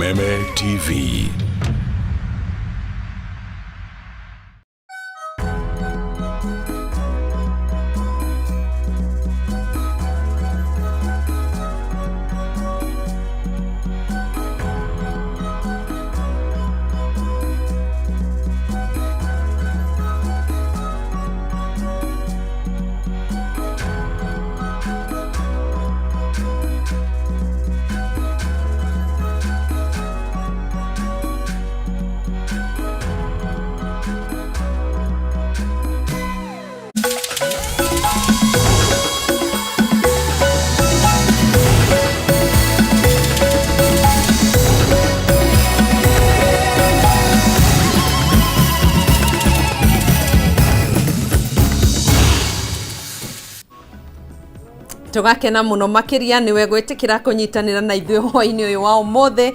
Kameme TV. Tũgakena mũno makĩria nĩwe gwĩtĩkĩra kũnyitanĩra na ithuĩ hwainĩ ũyũ wa ũmũthĩ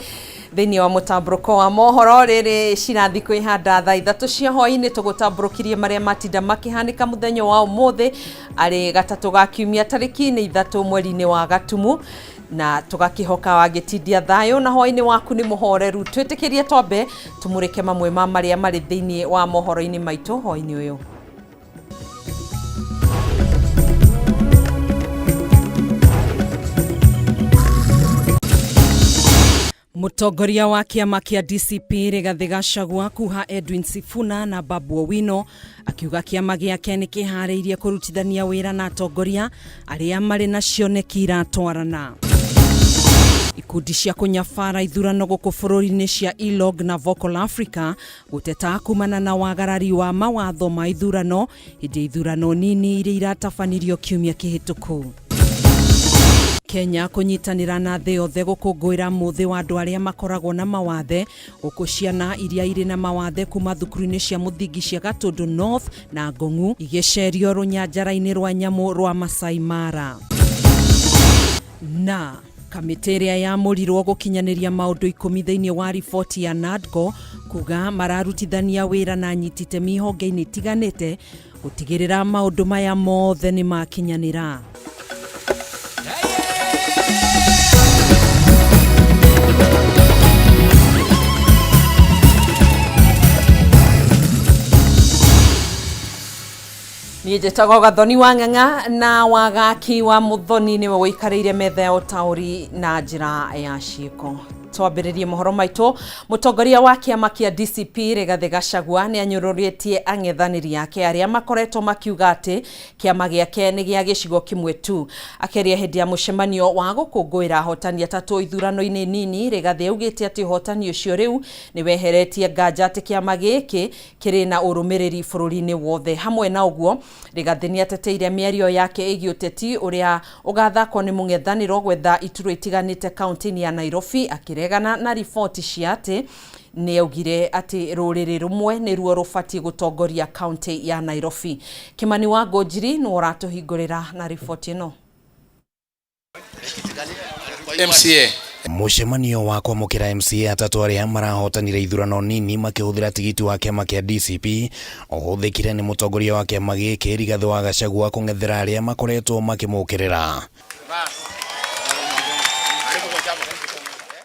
thĩinĩ wa mũtambũrũko wa mohoro. Rĩrĩ cirathi kwĩhanda thaa 3 cia hwainĩ, tũgũtambũrũkirie marĩa matinda makĩhanĩka mũthenya wa ũmũthĩ arĩ gatatũ ga kiumia tarĩki nĩ 3 mweri-inĩ wa Gatumu, na tũgakĩhoka wagĩtindia thayũ na hwainĩ waku nĩ mũhoreru. Twĩtĩkĩrie twambe tũmũrĩke mamwe ma marĩa marĩ thĩinĩ wa mohoro-inĩ maitũ hwainĩ ũyũ. Mũtongoria wa kĩama kĩa DCP Rigathĩ Gachagua kuha Edwin Sifuna na Babu Owino akiuga kĩama gĩake nĩ kĩharĩirie kũrutithania wĩra na atongoria arĩa marĩ na cioneki iratwarana. Ikundi cia kũnyabara ithurano gũkũ bũrũri-inĩ cia ELOG na Vocal Africa gũteta kumana na wagarari wa mawatho ma ithurano hĩndĩ ya ithurano nini iria iratabanirio kiumia kĩhĩtũku. Kenya kũnyitanĩra na thĩ yothe gũkũngũĩra mũthĩ wa andũ arĩa makoragwo na mawathe, gũkũ ciana iria irĩ na mawathe kuma thukuru-inĩ cia mũthingi cia Gatundu North na Ngong'u igĩcerio rũnyanjara-inĩ rwa nyamũ rwa Masai Mara. Na kamĩtĩ ĩrĩa yamũrirwo gũkinyanĩria maũndũ 10 thĩinĩ wa riboti ya NADCO kuga mararutithania wĩra na anyiti itemi honge-inĩ itiganĩte gũtigĩrĩra maũndũ maya mothe nĩ makinyanĩra. Niĩ njĩtagwo Gathoni wa Ng'ang'a na Wagaki wa Mũthoni nĩwe ũikarĩire metha ya ũtaũri na njĩra ya ciĩko. Twambĩrĩrie mohoro maitũ. Mũtongoria wa kĩama kĩa DCP Rigathĩ Gachagua nĩ anyũrũrĩtie ang'ethanĩri ake arĩa makoretwo makiuga atĩ kĩama gĩake nĩ gĩa gĩcigo kĩmwe tu. Akĩaria hĩndĩ ya mũcemanio wa gũkũngũĩra ahotani atatũ ithurano-inĩ nini, Rigathĩ augĩte atĩ ũhotani ũcio rĩu nĩ weheretie nganja atĩ kĩama gĩkĩ kĩrĩ na ũrũmĩrĩri bũrũri-inĩ wothe. Hamwe na ũguo, Rigathĩ nĩ ateteire mĩario yake ĩgiĩ ũteti ũrĩa ũgathakwo nĩ mũng'ethanĩro gwetha iturwa itiganĩte kaunti-inĩ ya Nairobi, akĩregana na riboti cia atĩ nĩ augire atĩ rũrĩrĩ rũmwe nĩruo rũbatiĩ gũtongoria kaunti ya Nairobi. Kĩmani wa Ngũnjiri nĩwe ũratũhingũrĩra na riboti ĩno. MCA. Mũcemanio wa kwamũkĩra MCA atatũ arĩa marahotanire ithurano nini makĩhũthĩra tigiti wa kĩama kĩa DCP ũhũthĩkire nĩ mũtongoria wa kĩama gĩkĩ Rigathĩ wa Gachagua kũng'ethera arĩa makoretwo makĩmũkĩrĩra.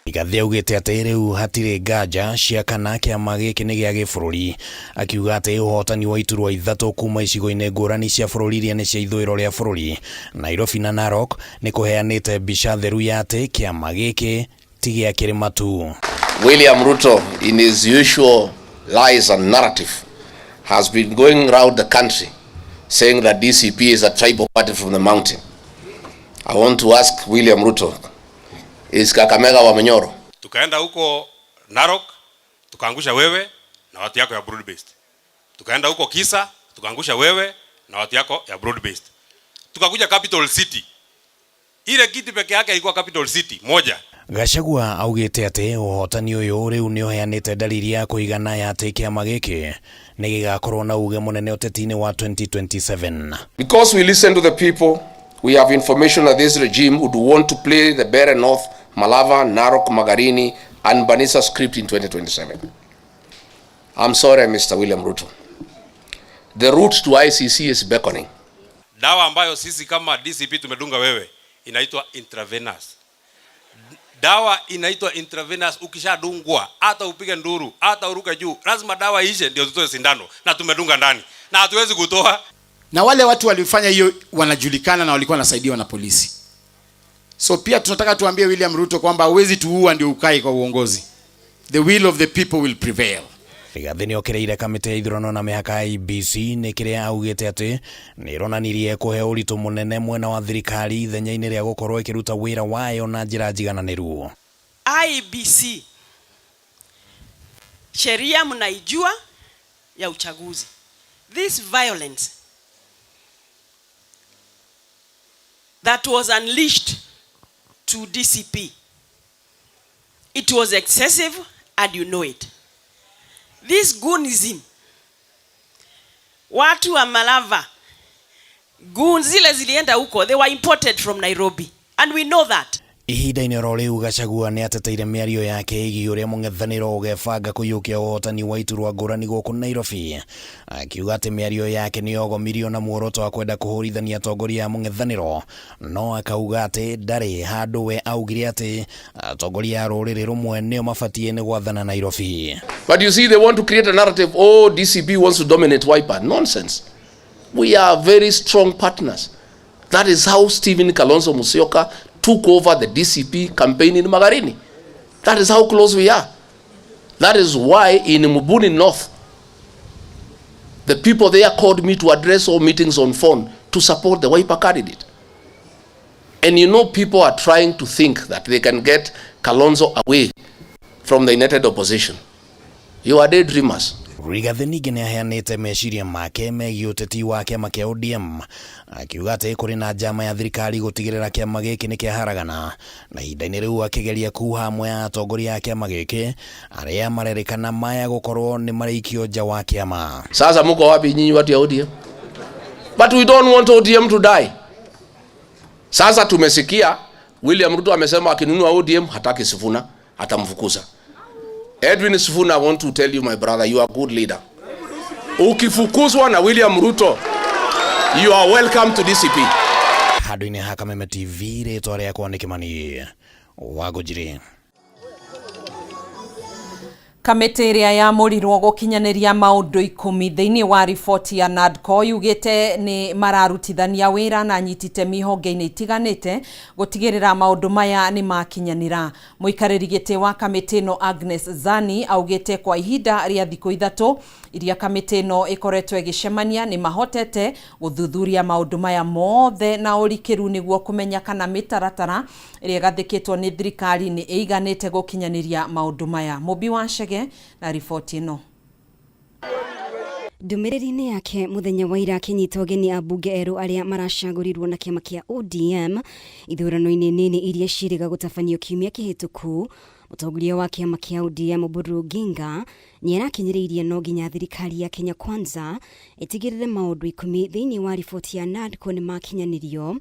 Rigathĩ augĩte atĩ rĩu hatirĩ nganja cia kana kĩama gĩkĩ nĩ gĩa gĩbũrũri, akiuga atĩ ũhotani wa iturwa 3 kuma icigo-inĩ ngũrani cia bũrũri iria nĩ cia ithũĩro rĩa bũrũri, Nairobi na Narok, nĩ kũheanĩte mbica theru ya atĩ kĩama gĩkĩ ti gĩa kĩrĩma tu. William Ruto, in his usual lies and narrative, has been going round the country saying that DCP is a tribal party from the mountain. I want to ask William Ruto, is Kakamega wa Munyoro? Tukaenda huko Narok, tukaangusha wewe na watu yako ya broad based. Tukaenda huko Kisa, tukaangusha wewe na watu yako ya broad based. Tukakuja Capital City. Ile kiti peke yake ilikuwa Capital City moja. Gachagua augĩte atĩ ũhotani ũyũ rĩu nĩ ũheanĩte dalili ya kũigana ya atĩ kĩama gĩkĩ nĩ gĩgakorwo na uge mũnene ũteti-inĩ wa 2027. Because we listen to the people, we have information that this regime would want to play the Mbeere North, Malava, Narok, Magarini and Banisa script in 2027. I'm sorry, Mr. William Ruto. The route to ICC is beckoning. Dawa ambayo sisi kama DCP tumedunga wewe inaitwa intravenous. Dawa inaitwa intravenous, ukishadungwa hata upige nduru hata uruke juu, lazima dawa ishe ndio tutoe sindano, na tumedunga ndani na hatuwezi kutoa. Na wale watu walifanya hiyo wanajulikana na walikuwa wanasaidiwa na polisi. So pia tunataka tuambie William Ruto kwamba huwezi tuua ndio ukae kwa uongozi. The will of the people will prevail. Rigathi nĩ okereire kamĩtĩ ya ithurano na mĩhaka IEBC nĩ kĩrĩa augĩte atĩ nĩ ĩronanirie kũhe ũritũ mũnene mwena wa thirikari ithenya-inĩ rĩa gũkorwo ĩkĩruta wĩra wayo na njĩra njigananĩru. IEBC, sheria mnaijua ya uchaguzi. This violence that was unleashed to DCP, it was excessive and you know it. This goonism, watu wa Malava, goons zile zilienda huko, they were imported from Nairobi and we know that. Ihinda-inĩ oro rĩu Gachagua nĩ ateteire mĩario yake ĩgiĩ ũrĩa mũng'ethanĩro ũgebanga kũiyũkia ũhotani wa iturwa ngũrani gũkũ Nairobi, akiuga atĩ mĩario yake nĩ yogomirio na muoroto wa kwenda kũhũrithania atongoria a mũng'ethanĩro, no akauga atĩ ndarĩ handũ we augire atĩ atongoria a rũrĩrĩ rũmwe nĩo mabatiĩ nĩ gwathana Nairobi. But you see, they want to create a narrative, oh, DCP wants to dominate Wiper. Nonsense. We are very strong partners. That is how Stephen Kalonzo Musyoka took over the DCP campaign in Magarini. That is how close we are. That is why in Mubuni North, the people there called me to address all meetings on phone to support the Wiper candidate. And you know, people are trying to think that they can get Kalonzo away from the united opposition. You are daydreamers. Rigathi ningĩ nĩ aheanĩte meciria make megiĩ ũteti wa kĩama kĩa ODM, akiuga atĩ kũrĩ na njama ya thirikari gũtigĩrĩra kĩama gĩkĩ nĩ kĩaharagana, na ihinda-inĩ rĩu akĩgeria kuha amwe a atongoria a kĩama gĩkĩ arĩa marerĩkana maya gũkorwo nĩ marĩikio nja wa kĩama. Sasa muko wapi nyinyi watu ya ODM? But we don't want ODM to die. Sasa tumesikia William Ruto amesema akinunua ODM hataki Sifuna, atamfukuza. Edwin Sifuna, I want to tell you my brother, you are a good leader. Ukifukuzwa na William Ruto, you are welcome to DCP. Handũ-inĩ ha Kameme TV, rĩtwa rĩakwa nĩ Kĩmani wa Ngũnjiri. Kamĩtĩ ĩrĩa yamũrirwo gũkinyanĩria maũndũ 10 thĩinĩ wa riboti ya NADCO yugĩte nĩ mararutithania wĩra na anyiti itemi honge-inĩ itiganĩte gũtigĩrĩra maũndũ maya nĩ makinyanĩra. Mũikarĩri gĩtĩ wa kamĩtĩ ĩno Agnes Zani augĩte kwa ihinda rĩa thikũ 3 iria kamĩtĩ ĩno ĩkoretwo ĩgĩcemania nĩ mahotete gũthuthuria maũndũ maya mothe na ũrikĩru nĩguo kũmenya kana mĩtaratara ĩrĩa ĩgathĩkĩtwo nĩ thirikari nĩ ĩiganĩte gũkinyanĩria maũndũ maya. Mũmbi wa Chege na riboti ĩno. Ndũmĩrĩri-inĩ yake mũthenya wa ira akĩnyita ũgeni ambunge erũ arĩa maracagũrirwo na kĩama kĩa ODM ithurano-inĩ nini iria ciĩrĩga gũtabanio kiumia kĩhĩtũku, mũtongoria wa kĩama kĩa ODM Oburu Oginga nĩarakinyĩrĩirie no nginya thirikari ya Kenya Kwanza ĩtigĩrĩre maũndũ 10 thĩinĩ wa riboti ya NADCO nĩ makinyanĩrio.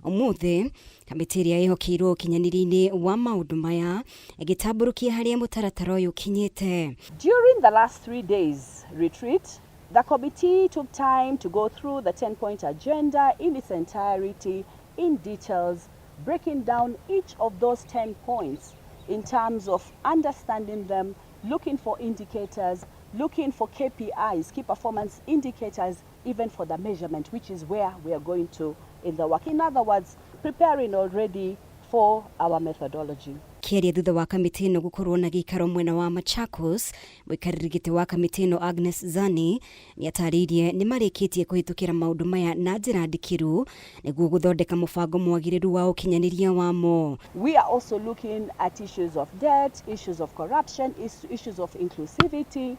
Ũmũthĩ kamĩtĩ ĩrĩa ĩhokeirwo ũkinyanĩria-inĩ wa maũndũ maya ĩgĩtambũrũkia harĩa mũtaratara ũyũ ũkinyĩte. During the last 3 days retreat, the committee took time to go through the 10-point agenda in its entirety, in details, breaking down each of those 10 points in terms of understanding them, looking for indicators, looking for KPIs, key performance indicators, even for the measurement, which is where we are going to in the work. In other words, preparing already for our methodology. Kĩaria thutha wa kamĩtĩ ĩno gũkorwo na gĩikaro mwena wa Machakos, mũikarĩri gĩtĩ wa kamĩtĩ ĩno Agnes Zani nĩatarĩirie nĩmarĩkĩtie kũhĩtũkĩra maũndũ maya na njĩra ndikĩru nĩguo gũthondeka mũbango mwagĩrĩru wa ũkinyanĩria wamo. We are also looking at issues of debt, issues of corruption, issues of inclusivity,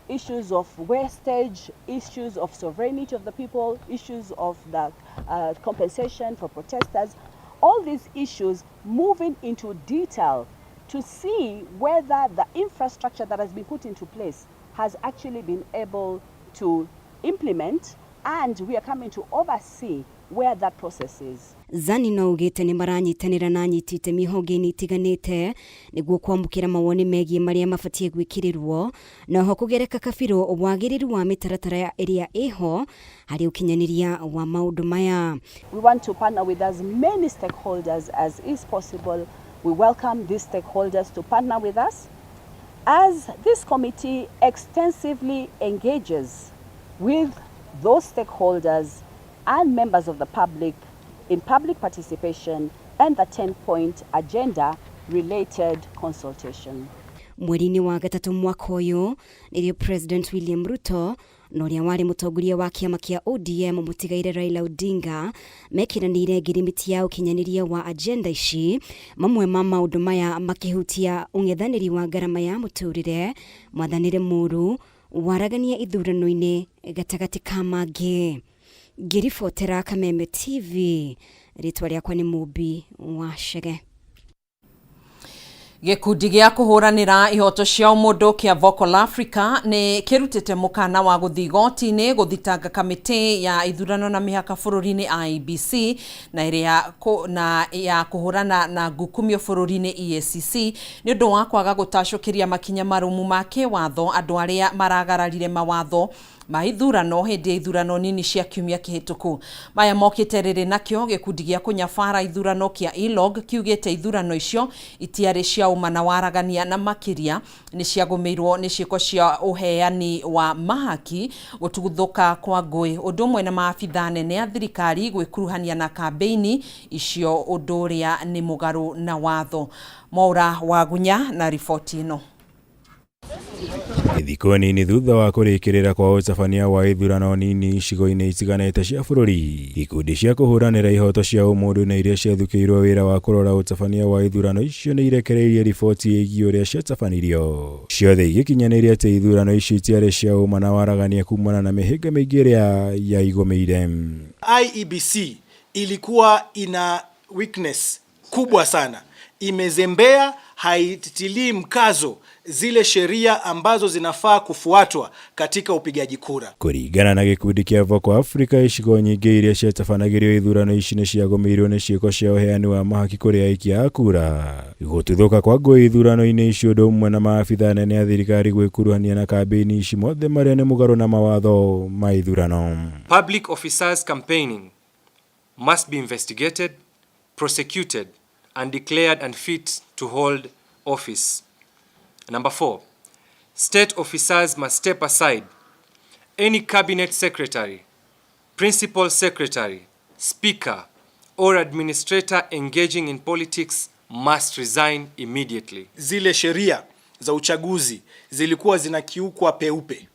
issues of wastage, issues of sovereignty of the people, issues of the compensation for protesters. All these issues moving into detail to see whether the infrastructure that has been put into place has actually been able to implement, and we are coming to oversee where that process is. Zani no augĩte nĩ maranyitanĩra na anyiti itemi honge-inĩ itiganĩte nĩguo kwamũkĩra mawoni megiĩ marĩa mabatiĩ gwĩkĩrĩrwo na oho kũgereka kabirũ wagĩrĩru wa mĩtaratara ĩrĩa ĩho harĩ ũkinyanĩria wa maũndũ maya. We want to partner with as many stakeholders as is possible We welcome these stakeholders to partner with us as this committee extensively engages with those stakeholders and members of the public in public participation and the 10-point agenda related consultation. Mweri-inĩ wa gatatũ mwaka ũyũ nĩrĩo President William Ruto na ũrĩa warĩ mũtongoria wa kĩama kĩa ODM mũtigaire Raila Odinga mekĩranĩire ngirimiti ya ũkinyanĩria wa agenda ici, mamwe ma maũndũ maya makĩhutia ũng'ethanĩri wa ngarama ya mũtũrĩre, mwathanĩre mũru, waragania ithurano-inĩ gatagatĩ ka mangĩ. Ngĩribotera Kameme TV, rĩtwa rĩakwa nĩ Mũmbi wa Chege. Gĩkundi gĩa kũhũranĩra ihoto cia ũmũndũ kĩa Vocal Africa nĩ kĩrutĩte mũkana wa gũthiĩ igoti-inĩ gũthitanga kamĩtĩ ya ithurano na mĩhaka bũrũri-inĩ IEBC na ĩrĩa na ya kũhũrana na ngukumio bũrũri-inĩ EACC nĩ ũndũ wa kwaga gũtacũkĩria makinya marũmu ma kĩwatho andũ arĩa maragararire mawatho ma ithurano hĩndĩ ya ithurano nini cia kiumia kĩhĩtũku. Maya mokĩte rĩrĩ nakĩo gĩkundi gĩa kũnyabara ithurano kĩa ILOG kiugĩte ithurano icio itiarĩ cia ũma na waragania na makĩria nĩ ciagũmĩirwo nĩ ciĩko cia ũheani wa mahaki, gũtuthũka kwa ngũĩ, ũndũ ũmwe na maabithaa anene a thirikari gwĩkuruhania na kambĩini icio, ũndũ ũrĩa nĩ mũgarũ na watho. Mwaura Wagunya na riboti ĩno. Thikũ nini thutha wa kũrĩkĩrĩra kwa ũtabania wa ithurano nini icigo-inĩ itiganĩte cia bũrũri, ikundi cia kũhũranĩra ihoto cia ũmũndũ na iria ciathukĩirwo wĩra wa kũrora ũtabania wa ithurano icio nĩ irekereirie riboti ĩgiĩ ũrĩa ciatabanirio. Ciothe igĩkinyanĩria atĩ ithurano icio itiarĩ cia ũma na waragania kumana na mĩhĩnga mĩingĩ ĩrĩa yaigũmĩire. IEBC ilikuwa ina weakness kubwa sana, imezembea, haitilii mkazo zile sheria ambazo zinafaa kufuatwa katika upigaji kura. Kũringana na gĩkundi kĩa Vocal Africa, icigo nyingĩ iria ciatabanagĩrio ithurano ici nĩ ciagũmĩirwo nĩ ciĩko cia ũheani wa mahaki kũrĩ aikia a kura. Gũtuthũka kwa ngũĩ ithurano-inĩ icio ũndũ ũmwe na maabithaa anene a thirikari gwĩkuruhania na kambĩini ici, mothe marĩa nĩ mũgarũ na mawatho ma ithurano. Public officers campaigning must be investigated, prosecuted and declared unfit to hold office. Number 4, state officers must step aside. Any cabinet secretary, principal secretary, speaker, or administrator engaging in politics must resign immediately. Zile sheria za uchaguzi zilikuwa zinakiukwa peupe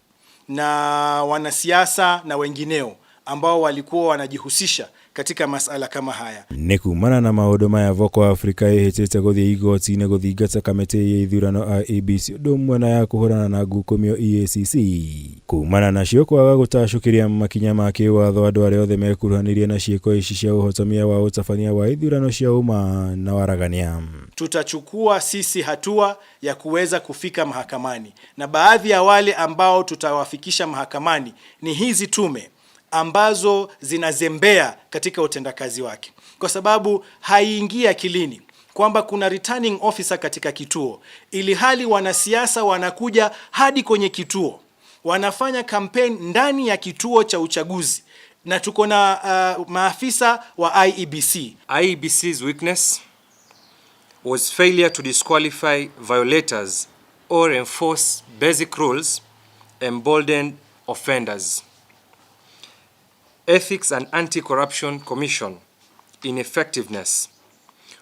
na wanasiasa na wengineo ambao walikuwa wanajihusisha katika masala kama haya. Nĩ kumana na maũndũ maya Vocal Africa ĩhĩtĩte gũthiĩ igoti-inĩ gũthingata kamĩtĩ ya ithurano IEBC ũndũ ũmwe na ya kũhũrana na ngukumio EACC kumana nacio kwaga gũtacũkĩria makinya ma kĩwatho andũ arĩa othe mekuruhanirie na ciĩko ici cia ũhotomia wa ũtabania wa ithurano cia ũma na waragania. Tutachukua sisi hatua ya kuweza kufika mahakamani, na baadhi ya wale ambao tutawafikisha mahakamani ni hizi tume ambazo zinazembea katika utendakazi wake, kwa sababu haiingii akilini kwamba kuna returning officer katika kituo, ili hali wanasiasa wanakuja hadi kwenye kituo, wanafanya campaign ndani ya kituo cha uchaguzi, na tuko na maafisa wa IEBC. IEBC's weakness was failure to disqualify violators or enforce basic rules, emboldened offenders. Ethics and Anti-Corruption Commission ineffectiveness.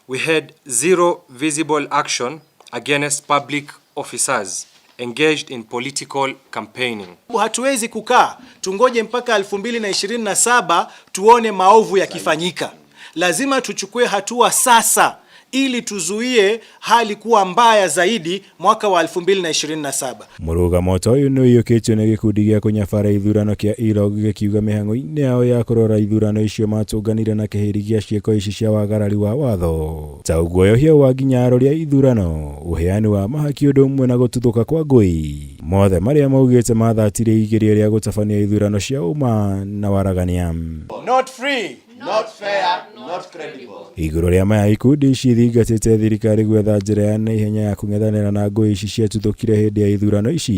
We had zero visible action against public officers engaged in political campaigning. Hatuwezi kukaa tungoje mpaka 2027 tuone maovu yakifanyika. Lazima tuchukue hatua sasa ili tuzuie hali kuwa mbaya zaidi mwaka wa 2027. Mũrũgamo ta ũyũ nĩ ũiyũkĩtio nĩ gĩkundi gĩa kũnyabara ithurano kĩa ILOG gĩkiuga mĩhang'o-inĩ yao ya kũrora ithurano icio matũnganire na kĩhĩri gĩa ciĩko ici cia wagarari wa watho ta ũguoyohia wa nginya arori a ithurano, ũheani wa mahaki ũndũ ũmwe na gũtuthũka kwa ngũi, mothe marĩa maugĩte mathatire igeria rĩa gũtabania ithurano cia ũma na waragania. Not free, not fair, not credible. Igũrũ rĩa maya, ikundi ici ithingatĩte thirikari gwetha njĩra ya naihenya ya kũng'ethanĩra na ngũĩ ici ciatuthũkire hĩndĩ ya ithurano ici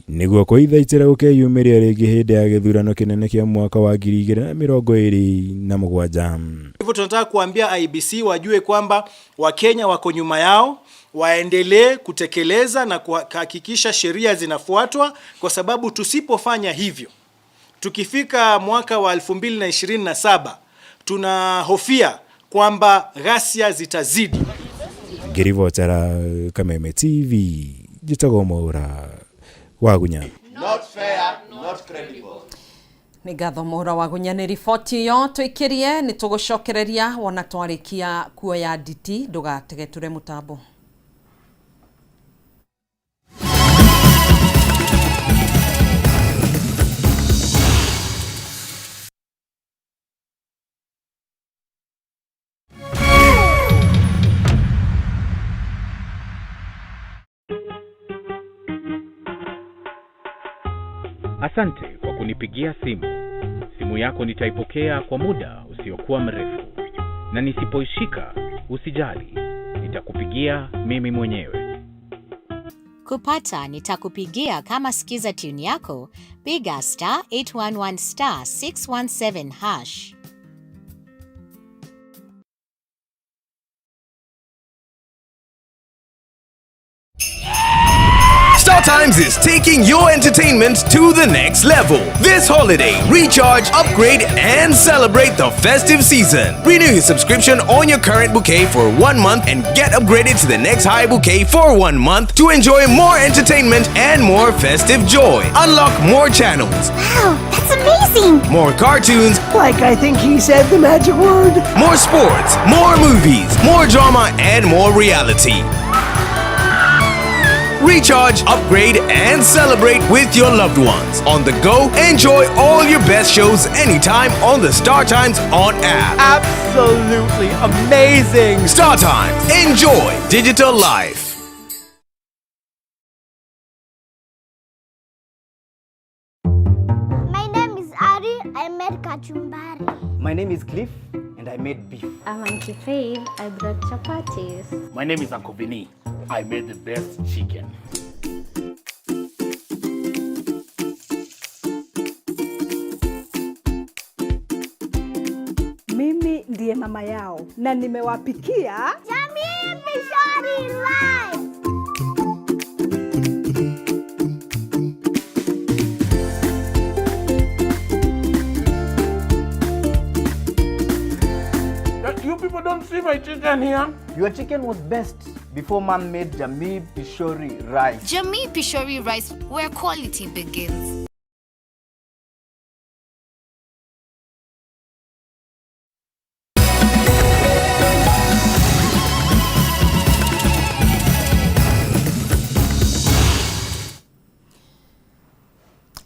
nĩguo kũithaitĩra gũkeyumĩria rĩngĩ hĩndĩ ya gĩthurano kĩnene kĩa mwaka wa 2027. Hivyo tunataka kuambia IEBC wajue kwamba Wakenya wako nyuma yao, waendelee kutekeleza na kuhakikisha sheria zinafuatwa, kwa sababu tusipofanya hivyo, tukifika mwaka wa 2027 tunahofia kwamba ghasia zitazidi. Ngĩribotera Kameme TV njĩtagwo Mwaura Wagunya. Not fair, not credible. Nĩ ngatho Mwaura Wagunya nĩ riboti ĩyo tũikĩrie nĩ tũgũcokereria wona twarĩkia kuoya nditi ndũgategetũre mũtambo. Asante kwa kunipigia simu. Simu yako nitaipokea kwa muda usiokuwa mrefu, na nisipoishika usijali, nitakupigia mimi mwenyewe. Kupata nitakupigia kama skiza tune yako, piga star 811 star 617 hash. Star Times is taking your entertainment to the next level. This holiday, recharge, upgrade, and celebrate the festive season. Renew your subscription on your current bouquet for 1 month and get upgraded to the next high bouquet for 1 month to enjoy more entertainment and more festive joy. Unlock more channels. Wow, that's amazing! More cartoons. Like I think he said the magic word. More sports, more movies, more drama, and more reality. Recharge, upgrade, and celebrate with your loved ones. On the go, enjoy all your best shows anytime on the Star Times On app. Absolutely amazing! Star Times, enjoy digital life. My name is Ari. I made kachumbari. My name is Cliff, and I made beef. I'm Auntie Faith. I brought chapatis. My name is Uncle Vinny. I made the best chicken. Mimi ndiye mama yao na nimewapikia Jamii Pishori Rice. You people don't see my chicken here. Your chicken was best before man made Jamii Pishori rice. Jamii Pishori rice, where quality begins.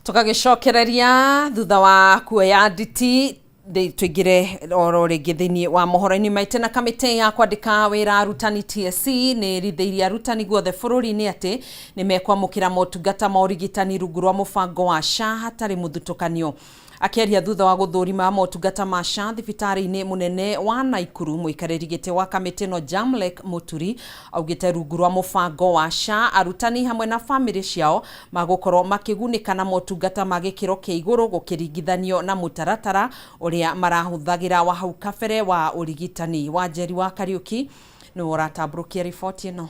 Tũgagĩcokereria thutha wa kuoya nditi tũingĩre oro rĩngĩ thĩinĩ wa mohoro-inĩ maitũ na kamĩtĩ ya kwandĩka wĩra arutani TSC nĩ ĩrithĩirie arutani guothe bũrũri-inĩ atĩ nĩ mekwamũkĩra motungata ma ũrigitani rungu rwa mũbango wa SHA hatarĩ mũthutũkanio. Akĩaria thutha wa gũthũrima motungata ma SHA thibitarĩ-inĩ mũnene wa Naikuru, mũikarĩri gĩtĩ wa kamĩtĩ ĩno Jamlek Muturi augĩte rungu rwa mũbango wa SHA arutani hamwe na bamĩrĩ ciao magũkorwo makĩgunĩka na motungata ma gĩkĩro kĩa igũrũ gũkĩringithanio na mũtaratara ũrĩa marahũthagĩra wa hau kabere wa ũrigitani. Wa Njeri wa Kariuki nĩwe ũratambũrũkia riboti ĩno.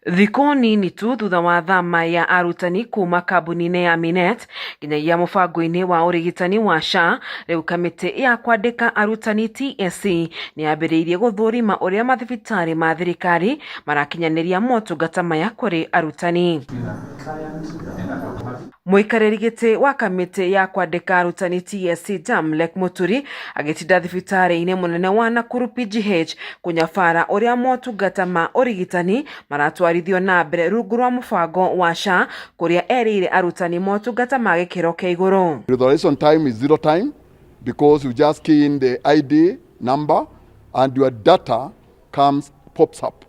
Thikũ nini tu thutha wa thama ya arutani kuma kambuni-inĩ ya Minet nginyagia mũbango-inĩ wa ũrigitani wa SHA, rĩu kamĩtĩ ya kwandĩka arutani TSC nĩ yambĩrĩirie gũthũrima ũrĩa mathibitarĩ ma thirikari marakinyanĩria motungata maya kũrĩ arutani. Mũikarĩri gĩtĩ wa kamĩtĩ ya kwandĩka arutani TSC Jamlek Muturi agĩtinda thibitarĩ-inĩ mũnene wa Nakuru PGH kũnyabara ũrĩa motungata ma ũrigitani maratwarithio na mbere rungu rwa mũbango wa SHA kũrĩa erĩire arutani motungata ma gĩkĩro kĩa igũrũ. Restoration time is zero time because you just key in the ID number and your data comes, pops up.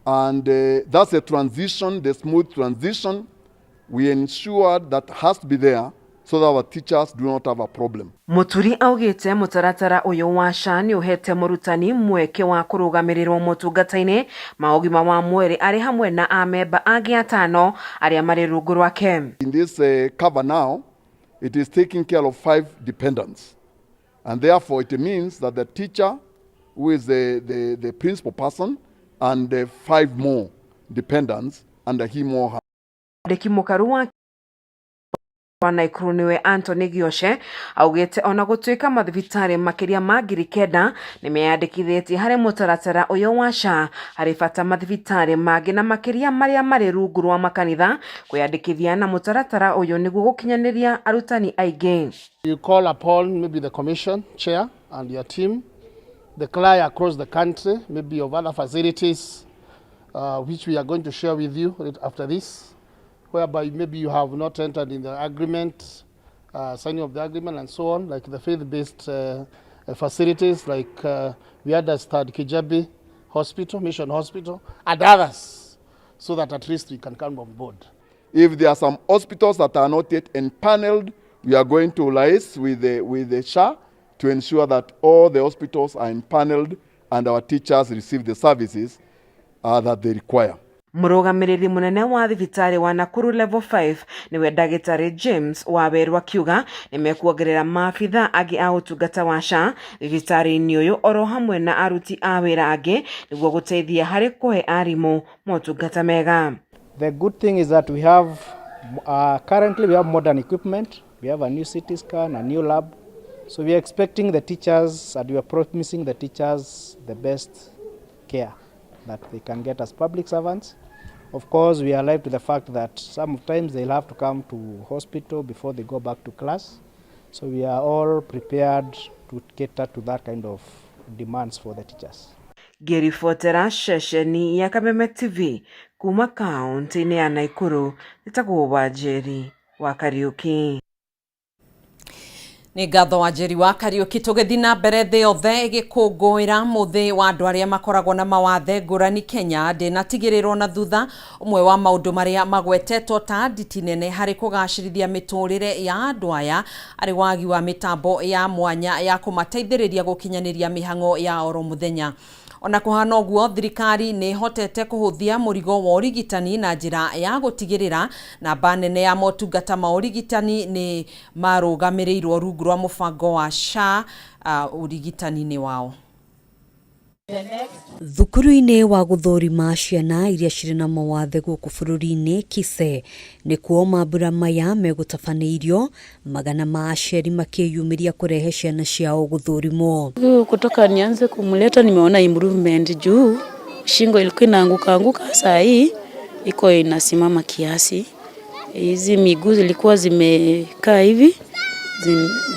And that's a transition, the smooth transition we ensure that has to be there so that our teachers do not have a problem. Muturi augite mũtaratara ũyũ wa SHA nĩ ũhete mũrutani mweke wa kũrũgamĩrĩrwo motungata-inĩ ma ũgima wa mwĩrĩ arĩ hamwe na amemba angĩ atano arĩa marĩ rungu rwake. In this cover now, it is taking care of 5 dependents. And therefore, it means that the teacher, who is the principal person, and the 5 more dependents under him or her. Mwandĩki mũkaru wa Naikuru niwe Anthony Gioche augite ona gutuika mathibitari makiria ma 9,000 nimeyandikithitie hari mutaratara uyu wa SHA hari bata mathibitari mangi na makiria maria mari rungu rwa makanitha kwiyandikithia na mutaratara uyu niguo gukinyaniria arutani aingi. You call upon maybe the commission chair and your team, the cry across the country, maybe of other facilities which we are going to share with you right after this, whereby maybe you have not entered in the agreement, signing of the agreement and so on, like the faith-based facilities like we understand Kijabi Hospital, Mission Hospital, and others, so that at least we can come on board. If there are some hospitals that are not yet empaneled, we are going to liaise with the SHA to ensure that all the hospitals are empaneled and our teachers receive the services that they require. Mũrũgamĩrĩri mũnene wa thibitarĩ wa Nakuru Level 5 niwe ndagĩtarĩ James Waweru akiuga nĩmekuongerera maabitha angĩ a ũtungata wa SHA thibitarĩ-inĩ ũyũ oro hamwe na aruti a wĩra angĩ nĩguo gũteithia harĩ kũhe arimũ motungata mega. The good thing is that we have currently we have modern equipment. We have a new CT scan, a new lab. So we are expecting the teachers and we are promising the teachers the best care that they can get as public servants. Of course, we are alive to the fact that sometimes they'll have to come to hospital before they go back to class. So we are all prepared to cater to that kind of demands for the teachers. Ngĩribotera ceceni ya Kameme TV kuma kaunti-inĩ ya Nakuru, njĩtagwo Wanjeri wa Kariuki. Nĩ ngatho Wanjeri wa Kariuki. Tũgĩthiĩ na mbere, thĩ yothe ĩgĩkũngũĩra mũthĩ wa andũ arĩa makoragwo na mawathe ngũrani Kenya ndĩnatigĩrĩrwo na thutha. Ũmwe wa maũndũ marĩa magwetetwo ta nditi nene harĩ kũgacĩrithia mĩtũrĩre ya andũ aya arĩ wagi wa mĩtambo ya mwanya ya kũmateithĩrĩria gũkinyanĩria mĩhang'o ya oro mũthenya. Ona kũhana ũguo, thirikari nĩ ĩhotete kũhũthia mũrigo wa ũrigitani na njĩra ya gũtigĩrĩra namba nene ya motungata ma ũrigitani nĩ marũgamĩrĩirwo rungu rwa mũbango wa SHA ũrigitani-inĩ wao. Thukuru-inĩ wa gũthũrima ciana iria cirĩ na mawathe gũkũ bũrũri-inĩ Kise nĩkuo mambura maya megũtabanĩirio, magana ma aciari makĩyumĩria kũrehe ciana ciao gũthũrimwo. Kutoka nianze kumleta nimeona improvement juu shingo ilikuwa inaanguka anguka, saa hii iko inasimama kiasi. Hizi miguu zilikuwa zimekaa hivi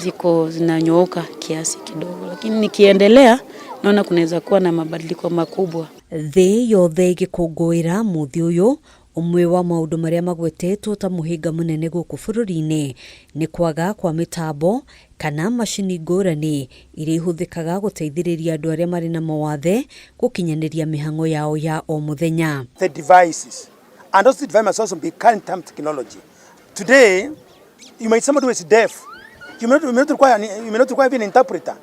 ziko zinanyooka kiasi kidogo, lakini nikiendelea naona kunaweza kuwa na mabadiliko makubwa. Thĩ yothe ĩgĩkũngũĩra mũthĩ ũyũ, ũmwe wa maũndũ marĩa magwetetwo ta mũhĩnga mũnene gũkũ bũrũri-inĩ nĩ kwaga kwa mĩtambo kana macini ngũrani iria ihũthĩkaga gũteithĩrĩria andũ arĩa marĩ na mawathe gũkinyanĩria mĩhang'o yao ya o mũthenya. The devices and those devices must also be current time technology. Today, you might somebody who is deaf, you may not require even an interpreter.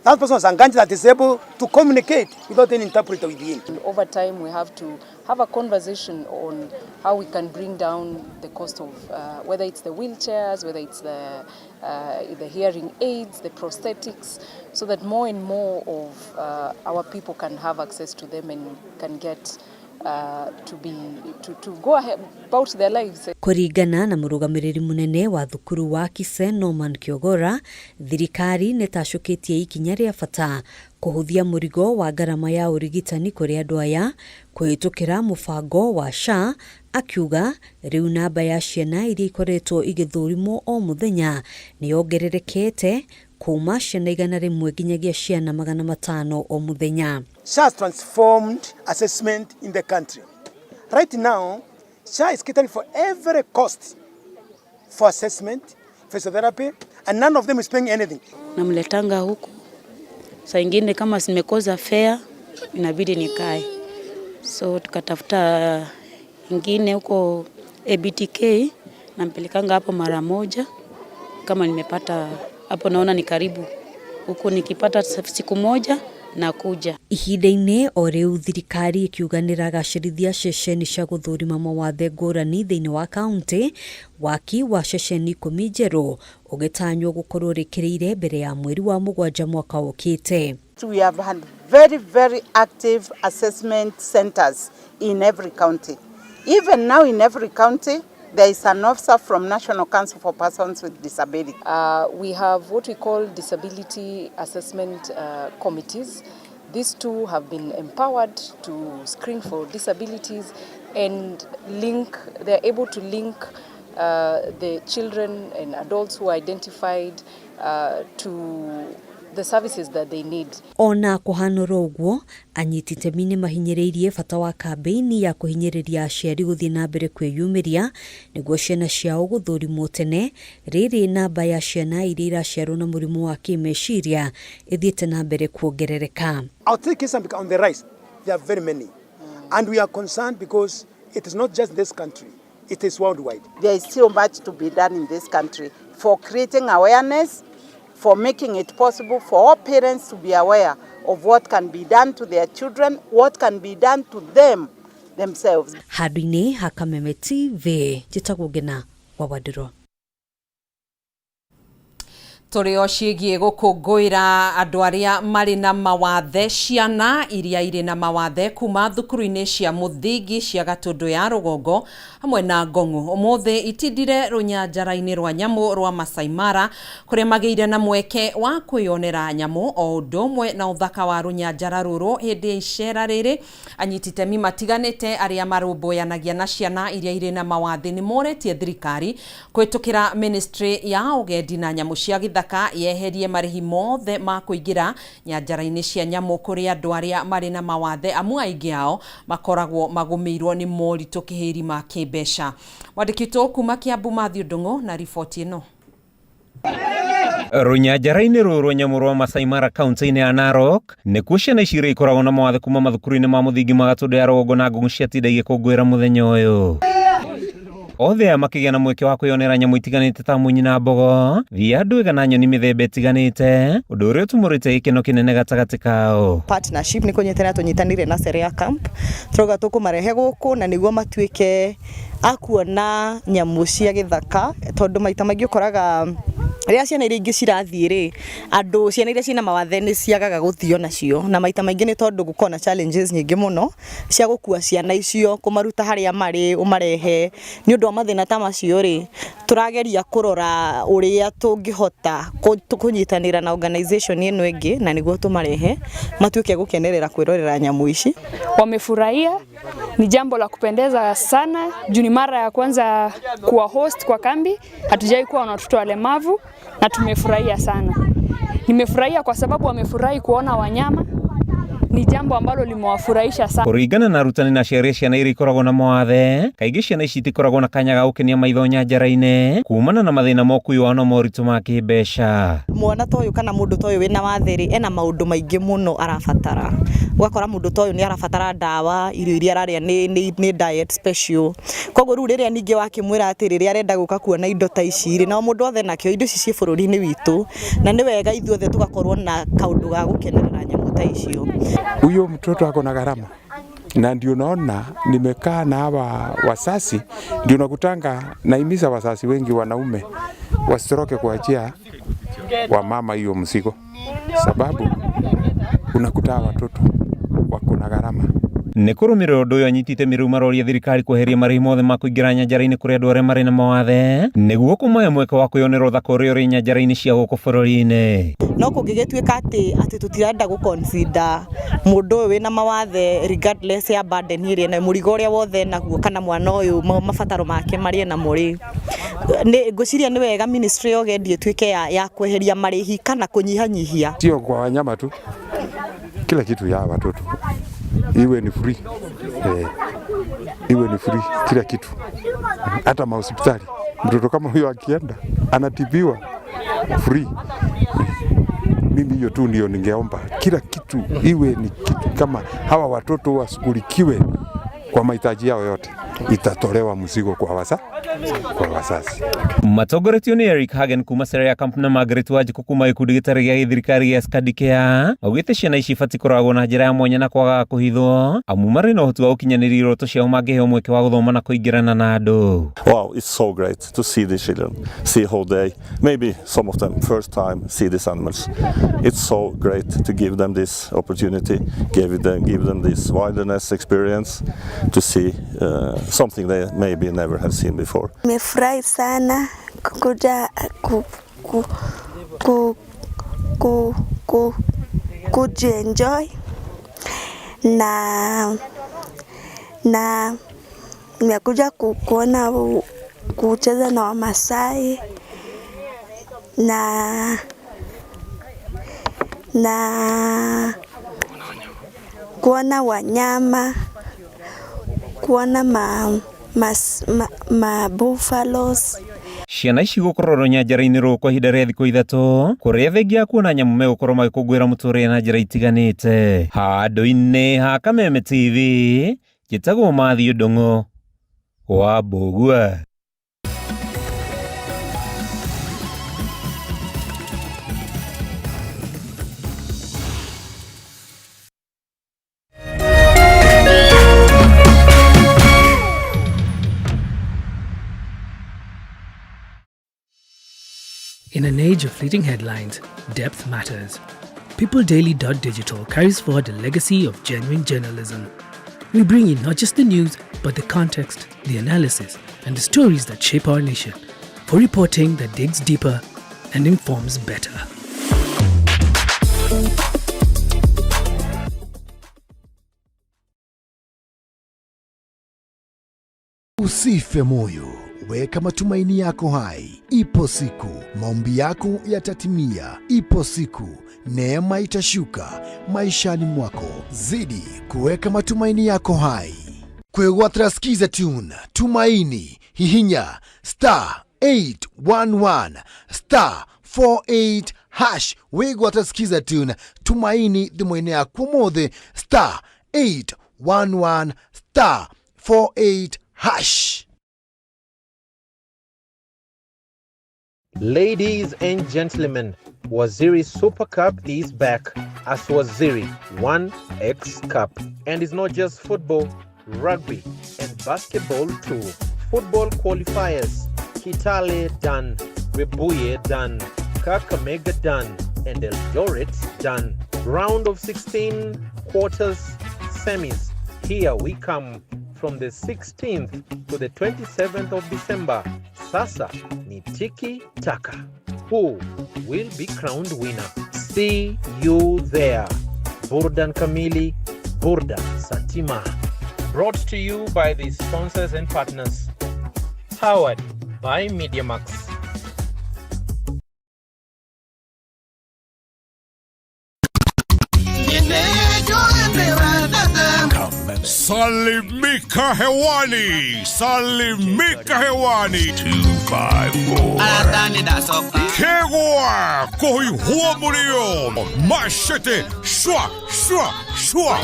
That person is engaged that is able to communicate without any interpreter with him. And over time, we have to have a conversation on how we can bring down the cost of whether it's the wheelchairs, whether it's the hearing aids, the prosthetics, so that more and more of our people can have access to them and can get to go ahead about their lives. Kũringana na mũrũgamĩrĩri mũnene wa thukuru wa Kise Norman Kiogora, thirikari nĩ tacũkĩtie ikinya rĩa bata kũhũthia mũrigo wa ngarama ya ũrigitani kũrĩ andũ aya kũhĩtũkĩra mũbango wa SHA, akiuga rĩu namba ya ciana iria ikoretwo igĩthũrimwo o mũthenya nĩ yongererekete kuma ciana 100 nginyagia ciana 500 o mũthenya. SHA has transformed assessment in the country. Right now, SHA is catering for every cost for assessment, physiotherapy, and none of them is paying anything. Namletanga huku, saa ingine kama simekosa fare inabidi nikae, so tukatafuta ingine huko ABTK, nampelekanga hapo mara moja. Kama nimepata hapo naona ni karibu huku, nikipata siku moja Nakuja. Ihinda-inĩ o rĩu thirikari ĩkiuga nĩragacĩrithia ceceni cia gũthũrima mawathe ngũrani thĩinĩ wa kaunti, waki wa ceceni 10 njerũ ũgĩtanywo gũkorwo ũrĩkĩrĩire mbere ya mweri wa 7 mwaka ũkĩte. We have had very, very active assessment centers in every county. Even now in every county, there is an officer from National Council for Persons with Disability. We have what we call disability assessment committees. These two have been empowered to screen for disabilities and link, they're able to link the children and adults who are identified to the services that they need. Ona kũhanũra ũguo, anyiti itemi nĩ mahinyĩrĩirie bata wa kambĩini ya kũhinyĩrĩria aciari gũthiĩ na mbere kwĩyumĩria nĩguo ciana ciao gũthũrimwo tene, rĩrĩ namba ya ciana iria iraciarwo na mũrimũ wa kĩmeciria ĩthiĩte na mbere kuongerereka. Autistic cases are on the rise. There are very many. And we are concerned because it is not just this country, it is worldwide. There is still much to be done in this country for creating awareness, for making it possible for all parents to be aware of what can be done to their children, what can be done to them themselves. Handũ-inĩ ha Kameme TV, njĩtagwo Ngina wa Wandirũ. Tũrĩ o ciĩgiĩ gũkũngũĩra andũ arĩa marĩ na mawathe, ciana iria irĩ na mawathe kuma thukuru-inĩ cia mũthingi cia Gatũndũ ya Rũgongo hamwe na Ngong'o. Ũmũthĩ itindire rũnyanjara-inĩ rwa nyamũ rwa Masai Mara kũrĩa magĩire na mweke wa kwĩyonera nyamũ o ũndũ ũmwe na ũthaka wa rũnyanjara rũrũ. Hĩndĩ ya icera rĩrĩ, anyiti itemi matiganĩte arĩa marũmbũyanagia na ciana iria irĩ na mawathe nĩ moretie thirikari kũhĩtũkĩra ministry ya ũgendi na nyamũ cia gĩthaka yeherie marĩhi mothe ma kũingĩra nyanjara-inĩ cia nyamũ kũrĩ andũ arĩa marĩ na mawathe, amu aingĩ ao makoragwo magũmĩirwo nĩ moritũ kĩhĩri ma kĩmbeca. Mwandĩki witũ kuma Kiambu Matthew Ndung'u na riboti ĩno. Rũnyanjara-inĩ rũrũ rwa nyamũ rwa Masai Mara kaunti-inĩ ya Narok nĩkuo ciana ici iria ikoragwo na mawathe kuma mathukuru-inĩ ma mũthingi ma Gatũndũ ya Rũgongo na Ngong'o ciatinda igĩkũngũĩra mũthenya ũyũ. Othe aya makĩgĩa na mweke wa kwĩyonera nyamũ itiganĩte ta munyi na mbogo, thia ndwĩga na nyoni mĩthemba ĩtiganĩte, ũndũ ũrĩa ũtumũrĩte gĩkeno kĩnene gatagatĩ kao. Partnership nĩ kũnyitanĩra tũnyitanĩire na Serea Camp, tũrauga tũkũmarehe gũkũ na nĩguo matuĩke a kuona nyamũ cia gĩthaka, tondũ maita maingĩ ũkoraga rĩrĩa ciana iria ingĩ cirathiĩ rĩ, andũ ciana iria ciĩna mawathe nĩ ciagaga gũthio nacio, na maita maingĩ nĩ tondũ gũkoragwo na challenges nyingĩ mũno cia gũkua ciana icio, kũmaruta harĩa marĩ ũmarehe. Nĩ ũndũ wa mathĩna ta macio rĩ, tũrageria kũrora ũrĩa tũngĩhota kũnyitanĩra na organization ĩno ĩngĩ, na nĩguo tũmarehe matuĩke gũkenerera kwĩrorera nyamũ ici. Wamefurahia, ni jambo la kupendeza sana juu ni mara ya kwanza kuwa host kwa kambi, hatujai kuwa na watoto walemavu na tumefurahia sana. Nimefurahia kwa sababu wamefurahi kuona wanyama, ni jambo ambalo limewafurahisha sana. Kũringana na arutani na aciari a ciana iria ikoragwo na mawathe, kaingĩ ciana ici itikoragwo na kanya ga gũkenia maitho nyanjara-inĩ kumana na mathĩna ma ũkui wao na moritũ ma kĩmbeca. Mwana ta ũyũ kana mũndũ ta ũyũ wĩna wathe rĩ, ena maũndũ maingĩ mũno arabatara. Ũgakora mũndũ ta ũyũ nĩ arabatara ndawa, irio iria ararĩa nĩ diet special. Koguo rĩu rĩrĩa ningĩ wakĩmwĩra atĩ rĩrĩa arenda gũka kuona indo ta ici rĩ, na o mũndũ othe nakĩo indo ici ciĩ bũrũri-inĩ witũ, na nĩ wega ithuothe tũgakorwo na kaũndũ ga gũkenerera nyamũ ta icio. Huyo mtoto ako na gharama, na ndio naona nimekaa na hawa wasasi, ndio nakutanga naimiza wasasi wengi wanaume wasitoroke kuachia wamama hiyo mzigo, sababu unakuta watoto wako na gharama. Nĩ kũrũmĩrĩra ũndũ ũyũ anyiti itemi rĩu maroria thirikari kweheria marĩhi mothe ma kũingĩra nyanjara-inĩ kũrĩ andũ arĩa marĩ na mawathe nĩguo kũmahe mweke wa kwĩyonera ũthaka ũrĩa ũrĩ nyanjara-inĩ cia gũkũ bũrũri-inĩ. No kũngĩgĩtuĩka atĩ tũtirenda gũ consider mũndũ ũyũ wĩna mawathe regardless ya burden ĩrĩa ena, mũrigo ũrĩa wothe enaguo, kana mwana ũyũ mabataro make marĩa enamo rĩ, ngwĩciria nĩ wega ministry ya ũgendi ĩtuĩke ya kweheria marĩhi kana kũnyihanyihia. Sio kwa wanyama tu, kila kitu ya watoto iwe ni free, iwe ni free kila kitu, hata mahospitali. Mtoto kama huyo akienda anatibiwa free. Mimi hiyo tu ndio ningeomba, kila kitu iwe ni kitu kama hawa watoto washughulikiwe kwa mahitaji yao yote. Itatolewa mzigo kwa wazazi. Matongoretio nĩ Eric Hagen kuma Serea Camp na Margaret Wanjikũ kuma gĩkundi gĩtarĩ gĩa gĩthirikari gĩa Skadicare maugĩte ciana ici ibatiĩ kũroragwo na njĩra ya mwanya na kwagaga kũhithwo amu marĩ na ũhoti wa gũkinyanĩria iroto ciao mangĩheo mweke wa gũthoma na kũingĩrana na andũ. Wow, it's so great to see the children, see how they, maybe some of them first time see these animals. It's so great to give them this opportunity, give them this wilderness experience to see something they maybe never have seen before. Nimefurahi sana kuja ku, ku, ku, ku, ku, kujienjoy na nimekuja kuona kucheza na Wamasai na kuona wanyama, kuona ma buffaloes. Ciana ici gũkorwo nyanjara-inĩ rũũ kwa ihinda rĩa thikũ 3 kũrĩa thengia ya kuona nyamũ megũkorwo magĩkũngũĩra mũtũrĩre na njĩra itiganĩte. Handũ-inĩ ha Kameme TV, njĩtagwo Matthew Ndung'u wa Mbũgua. In an age of fleeting headlines, depth matters. PeopleDaily.digital carries forward a legacy of genuine journalism. We bring you not just the news, but the context, the analysis, and the stories that shape our nation. For reporting that digs deeper and informs better. Usife moyo, weka matumaini yako hai. Ipo siku maombi yako yatatimia. Ipo siku neema itashuka maishani mwako. Zidi kuweka matumaini yako hai. Kwĩgwatĩra Skiza Tune Tumaini, hihinya *811*48# wĩgwatĩra Skiza Tune Tumaini thimũ-inĩ yaku ũmũthĩ, *811*48#. Ladies and gentlemen, Waziri Super Cup is back as Waziri 1X Cup. And it's not just football, rugby, and basketball too. Football qualifiers: Kitale done, Webuye done, Kakamega done, and Eldoret done. Round of 16, quarters, semis. Here we come from the 16th to the 27th of December. Sasa ni tiki taka. Who will be crowned winner? See you there. Burdan Kamili, Burdan Satima. Brought to you by the sponsors and partners. Powered by MediaMax. Salimika hewani, salimika hewani. 254. Kegwa kohi huo machete shwa shwa shwa.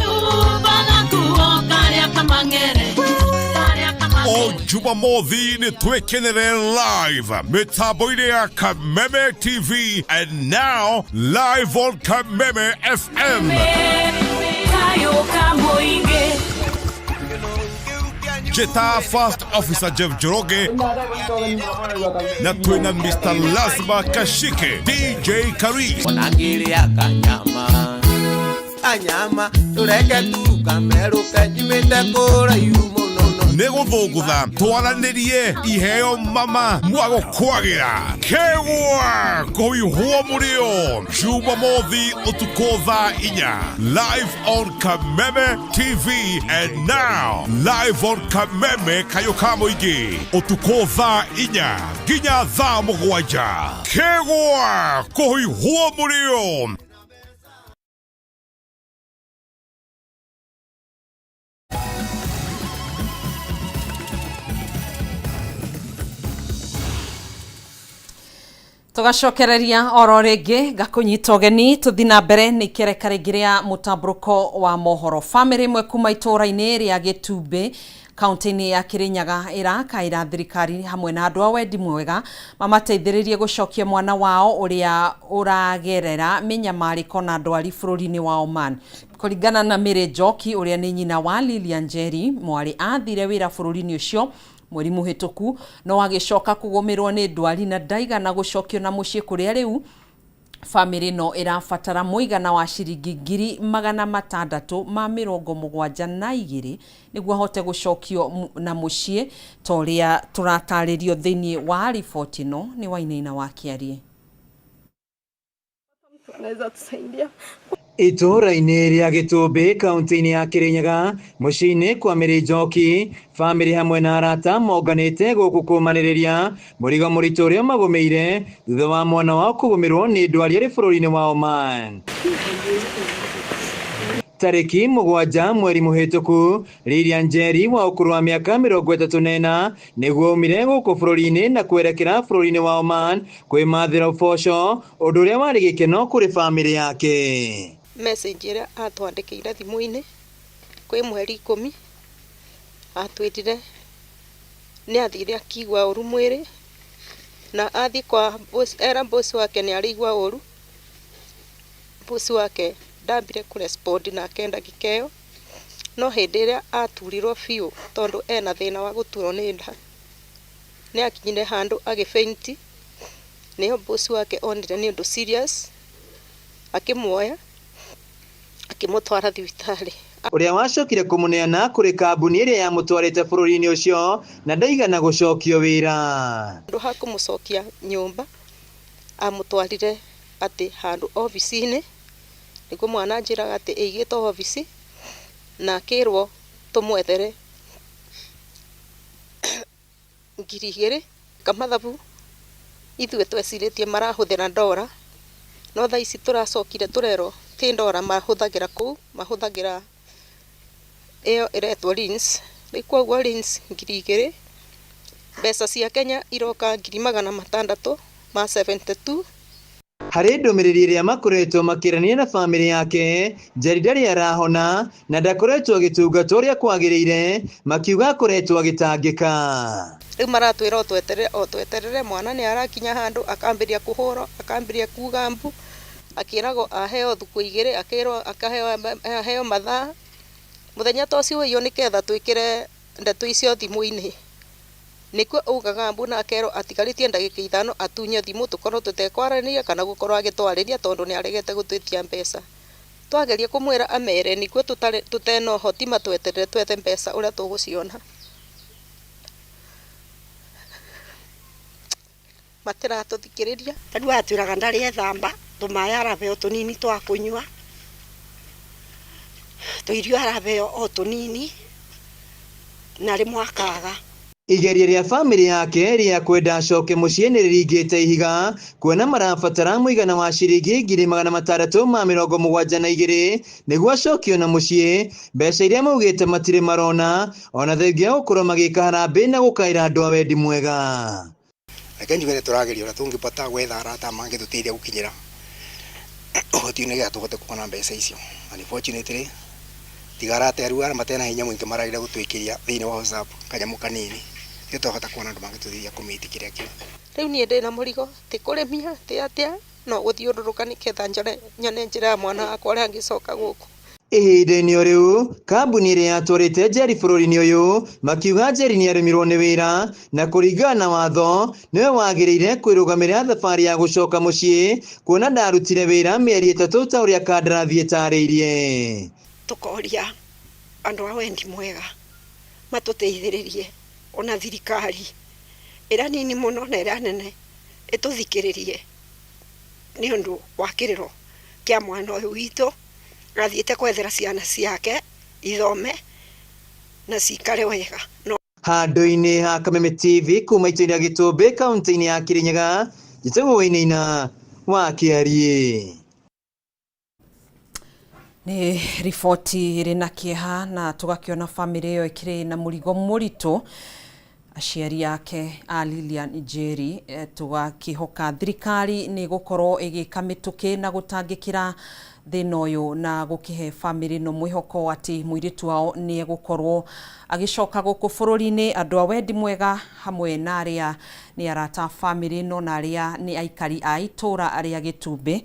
O Jumamothi nĩ twĩkenere live mĩtambo-inĩ ya Kameme TV and now live on Kameme FM. Jeta First Officer Jeff Njoroge na twina Mr. Lazma Kashike, DJ Karis. Kanyama kanyama tureke tu kameruke nyimite kũraihu mũno. Nĩ gũthũngũtha twaranĩrie iheo mama mwagũkwagĩra kegwa kũihwo mũrĩo Jumamothi ũtukũ thaa 4 live on Kameme TV and now live on Kameme kayũ ka mũingĩ ũtukũ thaa 4 nginya thaa 7 kegwa kũihwo mũrĩo. Tũgacokereria oro rĩngĩ ngakũnyita ũgeni tũthi na mbere nĩ ikereka rĩngĩ rĩa mũtambũrũko wa mohoro. Bamĩrĩ ĩmwe kuma itũũra-inĩ rĩa Gĩtumbĩ kaunti-inĩ ya Kirinyaga ĩrakaĩra thirikari hamwe na andũ a wendi mwega mamateithĩrĩrie gũcokia mwana wao ũrĩa ũragerera mĩnyamarĩko na ndwari bũrũri-inĩ wa Oman. Kũringana na Mary Njoki ũrĩa nĩ nyina wa Lilian Njeri, mwarĩ athire wĩra bũrũri-inĩ ũcio mweri mũhĩtũku no agĩcoka kũgũmĩrwo nĩ ndwari na ndaigana gũcokio na mũciĩ kũrĩa rĩu bamĩrĩ ĩno ĩrabatara mũigana wa ciringi 672,000 nĩguo ahote gũcokio na mũciĩ ta ũrĩa tũratarĩrio thĩinĩ wa riboti ĩno nĩ Wainaina wa Kĩarie. Itũũra-inĩ rĩa Gĩtũmbĩ kaunti-inĩ ya Kĩrĩnyaga mũciĩ-inĩ kwa Mary Njoki, bamĩrĩ hamwe na arata monganĩte gũkũ kũmanĩrĩria mũrigo mũritũ ũrĩa ũmagũmĩire thutha wa mwana wao kũgũmĩrwo nĩ ndwari arĩ bũrũri-inĩ wa Oman. Tarĩki 7 mweri mũhĩtũku, Lilian Njeri wa ũkũrũ wa mĩaka 34 nĩguo aumire gũkũ bũrũri-inĩ na kwerekera bũrũri-inĩ wa Oman kwĩmathĩra ũboco, ũndũ ũrĩa warĩ gĩkeno kũrĩ bamĩrĩ yake. Message ĩrĩa atwandĩkĩire thimũ-inĩ kwĩ mweri 10 atwĩrire nĩ athire akĩigua ũru mwĩrĩ na athiĩ kwa boss, era boss wake nĩ araigua ũru, boss wake ndambire kũ respond nake ndagĩka ĩyo, no hĩndĩ ĩrĩa aturirwo biũ tondũ ena thĩna wa gũturwo nĩ nda nĩ akinyire handũ agĩ faint, nĩho boss wake onire nĩ ũndũ serious akĩmuoya akĩmũtwara thibitarĩ. Ũrĩa wacokire kũmũneana kũrĩ kambuni ĩrĩa yamũtwarĩte bũrũri-inĩ ũcio na ndaigana gũcokio wĩra. Handũ ha kũmũcokia nyũmba amũtwarire atĩ handũ obici-inĩ, nĩguo mwana anjĩraga atĩ ĩigĩtwo obici na akĩrwo tũmwethere 2,000 kamathabu ithuĩ twecirĩtie marahũthĩra ndora, no thaa ici tũracokire tũrerwo ti ndora mahũthagĩra kũu, mahũthagĩra ĩyo ĩretwo lins. Rĩu koguo lins 2,000 mbeca cia Kenya iroka 672,000. Harĩ ndũmĩrĩri ĩrĩa makoretwo makĩrania na bamĩrĩ yake, Njeri ndarĩ arahona na ndakoretwo agĩtungatwo ũrĩa kwagĩrĩire, makiuga akoretwo agĩtangĩka. Rĩu maratwĩra o tweterere o tweterere, mwana nĩ arakinya handũ akambĩrĩria kũhũrwo, akambĩrĩria kuga mbu, akĩragwo aheo thukũ 2, akĩrwo aheo mathaa. Mũthenya ta ũcio wĩiywo nĩketha twĩkĩre ndeto icio thimũ-inĩ, nĩkuo augaga mbu na akerwo atigarĩtie ndagĩka 5 atunye thimũ tũkorwo tũtekwaranĩria kana gũkorwo agĩtwarĩria tondũ nĩ aregete gũtwĩtia mbeca. Twageria kũmwĩra amere nĩkuo tũtena ũhoti matweterere twethe mbeca ũrĩa tũgũciona. Matiratũthikĩrĩria. Ta rĩu atwĩraga ndarĩ ethamba, tũmaĩ arabeo tũnini twa kũnyua, tũirio arabeo o tũnini na rĩmwe akaga. Igeria rĩa bamĩrĩ yake rĩa kwenda acoke mũciĩ nĩ rĩringĩte ihiga kuona marabatara mũigana wa ciringi 672,000 nĩguo acokio na mũciĩ, mbeca iria maugĩte matirĩ marona ona thengia wa gũkorwo magĩka harambee na gũkaĩra andũ a wendi mwega. Reke njuge nĩ tũrageria ũrĩa tũngĩbota gwetha arata mangĩtũteithia gũkinyĩra ũhoti nĩgetha tũhote kuona mbeca icio. Unfortunately, tiga arata arĩa arĩa matena hinya mũingĩ maragĩra gũtwĩkĩria thĩinĩ wa WhatsApp kanyamũ kanini, nĩ twahota kuona andũ mangĩtũteithia kũmĩti kĩrĩa kĩu. Rĩu niĩ ndĩna mũrigo, ti kũrĩmia, ti atĩa, no gũthiũrũrũka nĩgetha nyone njĩra ya mwana wakwa ũrĩa angĩcoka gũkũ. Ihinda-inĩ o rĩu, kambuni ĩrĩa yatwarĩte Njeri bũrũri-inĩ ũyũ makiuga Njeri nĩarĩmirwo nĩ wĩra na kũringana na watho nĩwe wagĩrĩire kwĩrũgamĩrĩra thabarĩ ya gũcoka mũciĩ kuona ndarutire wĩra mĩeri 3 ta ũrĩa kandarathi ĩtarĩirie. Tũkoria andũ a wendi mwega matũteithĩrĩrie ona thirikari ĩrĩa nini mũno na ĩrĩa nene ĩtũthikĩrĩrie nĩ ũndũ wa kĩrĩro kĩa mwana ũyũ witũ athiĩte kwethera ciana ciake ithome na cikare wega. No Handũ-inĩ ha Kameme TV kuma itũra rĩa Gĩtũmbĩ kaunti-inĩ ya Kĩrĩnyaga, njĩtagwo Wainaina wa Kĩariĩ. Nĩ riboti ĩrĩ na kĩeha na tũgakĩona bamĩrĩ ĩyo ĩkĩrĩ na mũrigo mũritũ. Aciari ake a Lilian Njeri tũgakĩhoka thirikari nĩ gũkorwo ĩgĩka mĩtũkĩ na gũtangĩkĩra thĩna ũyũ na gũkĩhe bamĩrĩ ĩno mwĩhoko atĩ mũirĩtu wao nĩ egũkorwo agĩcoka gũkũ bũrũri-inĩ. Andũ a wendi mwega hamwe na arĩa nĩ arata a bamĩrĩ ĩno na arĩa nĩ aikari a itũũra rĩa Gĩtumbĩ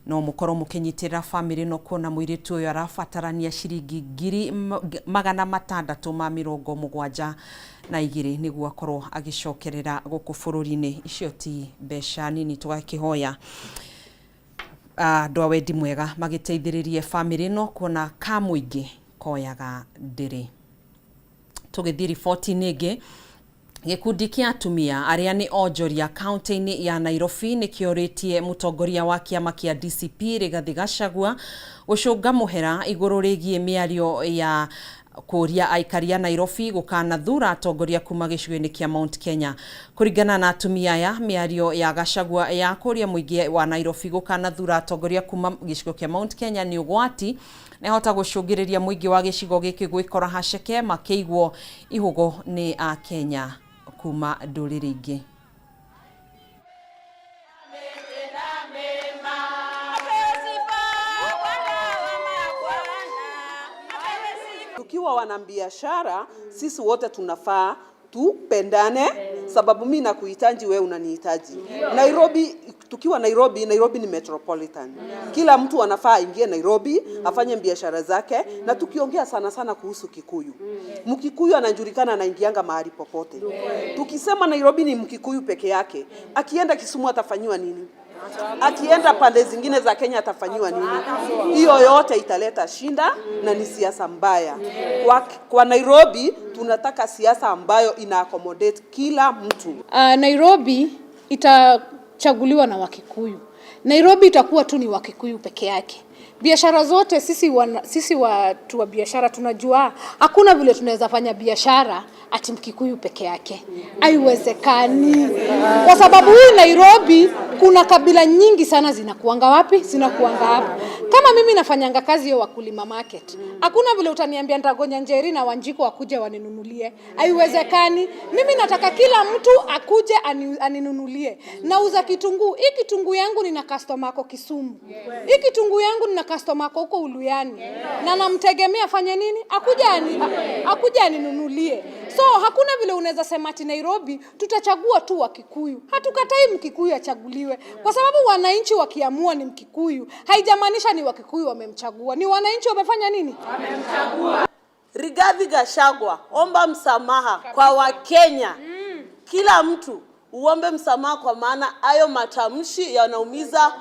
no mũkorwo mũkĩnyitĩrĩra bamĩrĩ ĩno kuona mũirĩtu ũyũ arabatarania ciringi 672,000 nĩguo akorwo agĩcokerera gũkũ bũrũri-inĩ. Icio ti mbeca nini, tũgakĩhoya andũ a wendi mwega magĩteithĩrĩrie bamĩrĩ ĩno kuona ka mũingĩ koyaga ndĩrĩ. Tũgĩthiĩ riboti-inĩ ĩngĩ, gĩkundi kĩa atumia arĩa nĩ onjoria kaunti-inĩ ya Nairobi nĩkĩorĩtie mũtongoria wa kĩama kĩa DCP Rigathi Gachagua gũcũnga mũhera igũrũ rĩgiĩ mĩario ya kũria aikari a Nairobi gũkanathura atongoria kuma gĩcigo-inĩ kĩa Mount Kenya. Kũringana na atumia aya, mĩario ya Gachagua ya kũria mũingĩ wa Nairobi gũkanathura atongoria kuma gĩcigo kĩa Mount Kenya nĩ ũgwati na ĩhota gũcũngĩrĩria mũingĩ wa gĩcigo gĩkĩ gwĩkora haceke makĩigwo ihũgo nĩ a Kenya kuma ndũrĩrĩ ingĩ. Tukiwa wanabiashara sisi wote tunafaa tupendane, sababu mimi nakuhitaji, wewe unanihitaji. Nairobi, tukiwa Nairobi, Nairobi ni metropolitan. Kila mtu anafaa aingie Nairobi afanye biashara zake, na tukiongea sana sana kuhusu Kikuyu, Mkikuyu anajulikana anaingianga mahali popote. Tukisema Nairobi ni Mkikuyu peke yake, akienda Kisumu atafanyiwa nini? Akienda pande zingine za Kenya atafanyiwa nini? Hiyo yote italeta shinda na ni siasa mbaya. Kwa Nairobi tunataka siasa ambayo ina accommodate kila mtu. Nairobi itachaguliwa na Wakikuyu. Nairobi itakuwa tu ni Wakikuyu peke yake. Biashara zote sisi watu wa biashara tunajua hakuna vile tunaweza fanya biashara ati Mkikuyu peke yake. Haiwezekani. Kwa sababu hii Nairobi kuna kabila nyingi sana zinakuanga wapi? Zinakuanga hapa. Kama mimi nafanyanga kazi ya Wakulima Market, hakuna vile utaniambia nitagonya Njeri na Wanjiko wakuje waninunulie. Haiwezekani. Mimi nataka kila mtu akuje aninunulie. Nauza kitunguu. Hii kitunguu yangu nina customer ako Kisumu. Hii kitunguu yangu nina customer ako huko Uluyani. Na namtegemea afanye nini? Akuje aninunulie. So hakuna vile unaweza sema ati Nairobi tutachagua tu Wakikuyu. Hatukatai Mkikuyu achaguliwe. Kwa sababu wananchi wakiamua ni Mkikuyu, haijamaanisha ni Wakikuyu wamemchagua. Ni wananchi wamefanya nini? Wamemchagua. Rigathi Gachagua, omba msamaha kwa Wakenya. Kila mtu uombe msamaha kwa maana hayo matamshi yanaumiza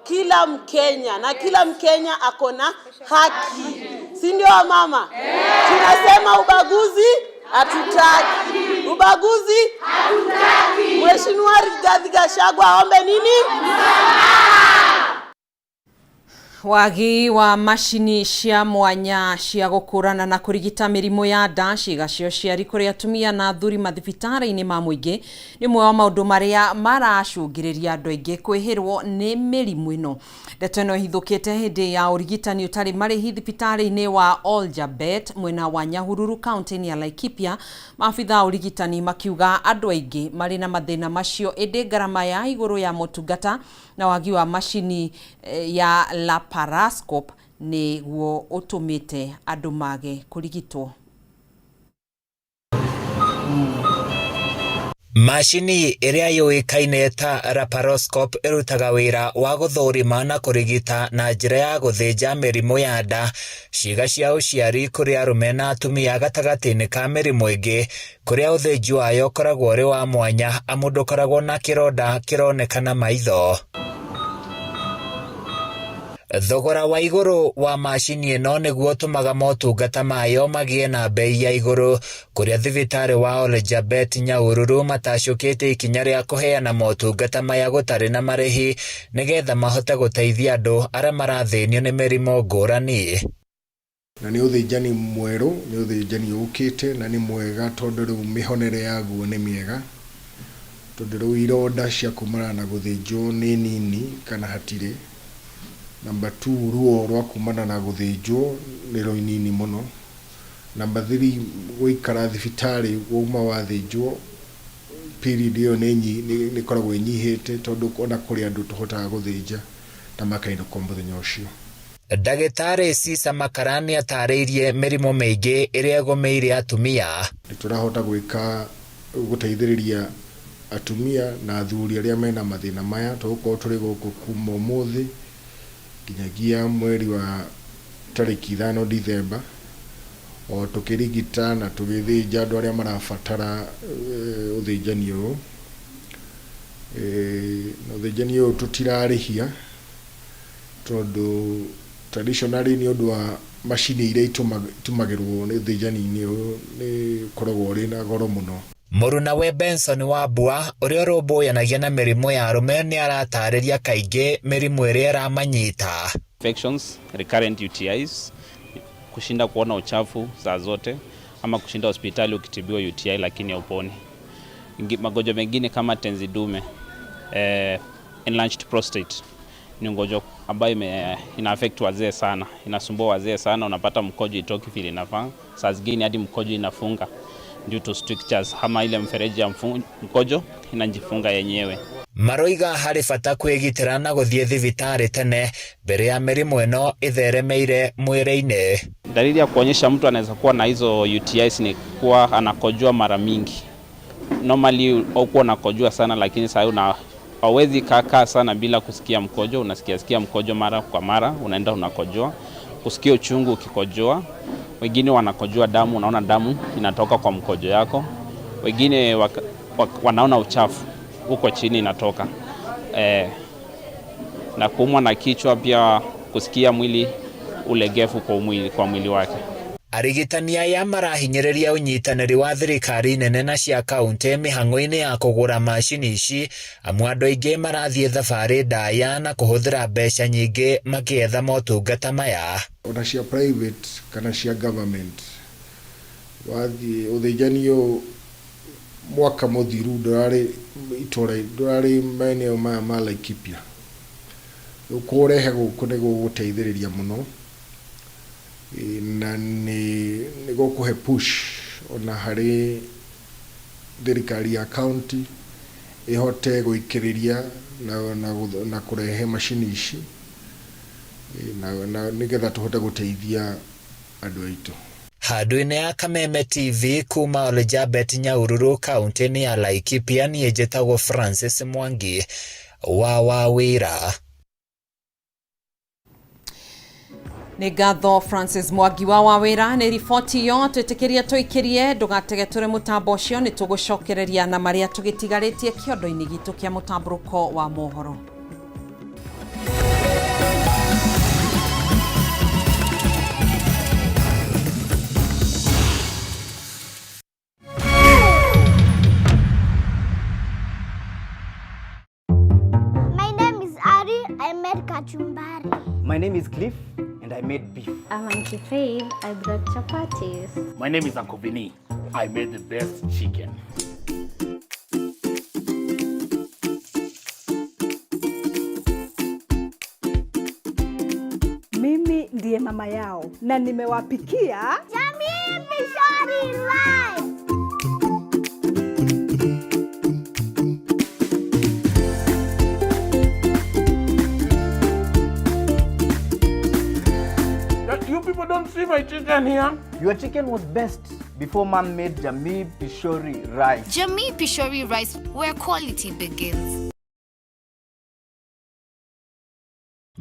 kila Mkenya na kila Mkenya ako na haki. Si ndio mama? Tunasema ubaguzi hatutaki. Ubaguzi hatutaki. Mheshimiwa Rigathi Gachagua aombe nini? Wagi wa macini cia mwanya cia gũkũrana na kũrigita mĩrimũ ya nda, ciĩga cia ũciari kũrĩ atumia na athuri mathibitarĩ-inĩ ma mũingĩ nĩ ũmwe wa maũndũ marĩa maracũngĩrĩria andũ aingĩ kwĩhĩrwo nĩ mĩrimũ ĩno. Ndeto ĩno ĩhithũkĩte hĩndĩ ya ũrigitani ũtarĩ marĩhi thibitarĩ-inĩ wa Oljabet mwena wa Nyahururu kaunti-inĩ ya Laikipia, maabitha a ũrigitani makiuga andũ aingĩ marĩ na mathĩna macio ĩndĩ ngarama ya igũrũ ya motungata na wagi wa macini ya laparoscope nĩguo ũtũmĩte andũ mage kũrigitwo. Macini ĩrĩa yũĩkaine ta laparoscope ĩrutaga wĩra wa gũthũrima na kũrigita na njĩra ya gũthĩnja mĩrimũ ya nda, ciĩga cia ũciari kũrĩ arũme na atumia gatagatĩ-inĩ ka mĩrimũ ĩngĩ, kũrĩa ũthĩnji wayo ũkoragwo ũrĩ wa mwanya amu ndũkoragwo na kĩronda kĩroneka na maitho. Thogora wa igũrũ wa macini ĩno nĩguo ũtũmaga motungata mayo magĩe na bei ya igũrũ, kũrĩa thibitarĩ wa Oljabet Nyahururu matacũkĩte ikinya rĩa kũheana motungata maya gũtarĩ na marĩhi nĩgetha mahote gũteithia andũ arĩa marathĩnio nĩ mĩrimũ ngũrani. Na nĩ ũthĩnjani mwerũ, nĩ ũthĩnjani ũkĩte na nĩ mwega tondũ rĩu mĩhonere yaguo nĩ mĩega, tondũ rĩu ironda cia kumana na gũthĩnjwo nĩ nini kana hatirĩ. Number 2, ruo rwa kumana na gũthĩnjwo nĩ rũnini mũno. Number 3, gũikara thibitarĩ wauma wathĩnjwo period ĩyo nĩ ĩkoragwo ĩnyihĩte, tondũ ona kũrĩ andũ tũhotaga gũthĩnja na makainũka mũthenya ũcio. Ndagĩtarĩ Cisa Makara nĩatarĩirie mĩrimũ mĩingĩ ĩrĩa ĩgũmĩire atumia. Nĩ tũrahota gwĩka gũteithĩrĩria atumia na athuri arĩa mena mathĩna maya. Tũgũkorwo tũrĩ gũkũ kuma ũmũthĩ nginyagia mweri wa tarĩki 5 Dithemba, o tũkĩrigita na tũgĩthĩnja andũ arĩa marabatara ũthĩnjani ũyũ. Na ũthĩnjani ũyũ tũtirarĩhia, tondũ traditionally nĩ ũndũ wa macini iria itumagĩrwo nĩ ũthĩnjani-inĩ ũyũ nĩ ũkoragwo ũrĩ na goro mũno. Mũrunawe Benson Wambua ũrĩa ũrũmbũyanagia na mĩrimũ ya arũme nĩ aratarĩria kaingĩ mĩrimũ ĩrĩa ĩramanyita. Infections, recurrent UTIs, kushinda kuona uchafu saa zote ama kushinda hospitali ukitibiwa UTI lakini hauponi. Magonjwa mengine kama tenzi dume, enlarged prostate ni ugonjwa ambayo ina affect wazee sana, inasumbua wazee sana. Unapata mkojo itoki vile inafaa, saa zingine hadi mkojo inafunga due to strictures, ama ile mfereji ya mkojo inajifunga yenyewe. Maroiga harĩ bata kwĩgitĩra na gũthiĩ thibitarĩ tene mbere ya mĩrimũ ĩno ĩtheremeire mwĩrĩ-inĩ. Dalili ya kuonyesha mtu anaweza kuwa na hizo UTIs ni kuwa anakojoa mara mingi. Normally hukuwa unakojoa sana, lakini sasa hauwezi kaa sana bila kusikia mkojo, unasikia sikia mkojo mara kwa mara, unaenda unakojoa, kusikia uchungu ukikojoa. Wengine wanakojoa damu, unaona damu inatoka kwa mkojo yako. Wengine wanaona uchafu huko chini inatoka. Na kuumwa na kichwa pia, kusikia mwili ulegevu kwa mwili wake. Arigitani aya marahinyĩrĩria ũnyitanĩri wa thirikari nene na cia kaunti mĩhang'o-inĩ ya kũgũra macini ici, amu andũ aingĩ marathiĩ thabarĩ ndaya na kũhũthĩra mbeca nyingĩ makĩetha motungata maya. Ona cia private kana cia government, wathiĩ ũthĩnjani ũyũ mwaka mũthiru ndũrarĩ itũra, ndũrarĩ maeneo maya ma Laikipia. Rĩu kũũrehe gũkũ nĩ gũgũteithĩrĩria mũno, na nĩ gũkũhe push ona harĩ thirikari ya county ĩhote gũikĩrĩria na kũrehe macini ici, na nĩgetha tũhote gũteithia andũ aitũ. Handũ-inĩ ya Kameme TV kuma Oljabet Nyahururu kaunti-inĩ ya Laikipia, niĩ njĩtagwo Francis Mwangi wa Wawĩra. Nĩ ngatho Francis Mwangi wa Wawĩra nĩ riboti yo twĩtĩkĩria tũikĩrie, ndũgatege tũrĩ mũtambo ũcio, nĩ tũgũcokereria na marĩa tũgĩtigarĩtie kĩondo-inĩ gitũ kĩa mũtambũrũko wa mohoro. My name is Ari. I made kachumbari. My name is Cliff and I made beef. I'm Auntie Faith. I brought chapatis. My name is Uncle Vinny. I made the best chicken. Mimi ndiye mama yao na nimewapikia Jamii Pishori Rice. You people don't see my chicken here. Your chicken was best before mom made Jamii Pishori rice. Jamii Pishori rice, where quality begins.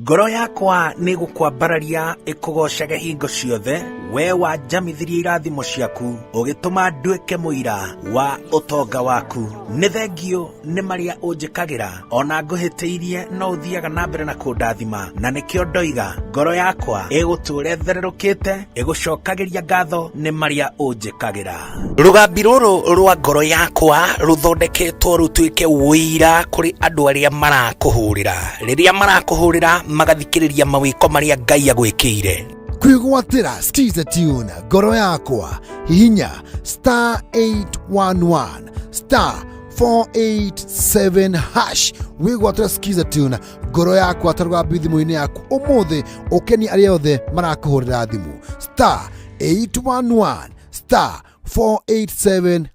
Ngoro yakwa nĩ gũkwambararia ĩkũgocage hingo ciothe, we wanjamithirie irathimo ciaku, ũgĩtũma nduĩke mũira wa ũtonga waku. Nĩ thengio nĩ marĩa ũnjĩkagĩra, ona ngũhĩtĩirie no ũthiaga na mbere na kũndathima, na nĩkĩo ndoiga ngoro yakwa ĩgũtũũra ĩthererũkĩte, ĩgũcokagĩria ngatho nĩ marĩa ũnjĩkagĩra. Rũgambi rũrũ rwa ngoro yakwa rũthondeketwo rũtuĩke ũira kũrĩ andũ arĩa marakũhũrĩra. Rĩrĩa marakũhũrĩra magathikĩrĩria mawĩko marĩa Ngai agwĩkĩire. Kwĩgwatĩra Skiza Tune ngoro yakwa, hihinya star 811 star 487 hash wĩgwatĩra Skiza Tune ngoro yakwa ta rũgambi thimũ-inĩ yaku ũmũthĩ, ũkenie arĩa othe marakũhũrĩra thimũ. Star 811 star 487.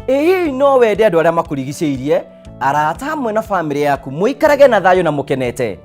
Ĩ hihi no wende andũ arĩa makũrigicĩirie, arata hamwe na bamĩrĩ yaku mũikarage na thayũ na mũkenete?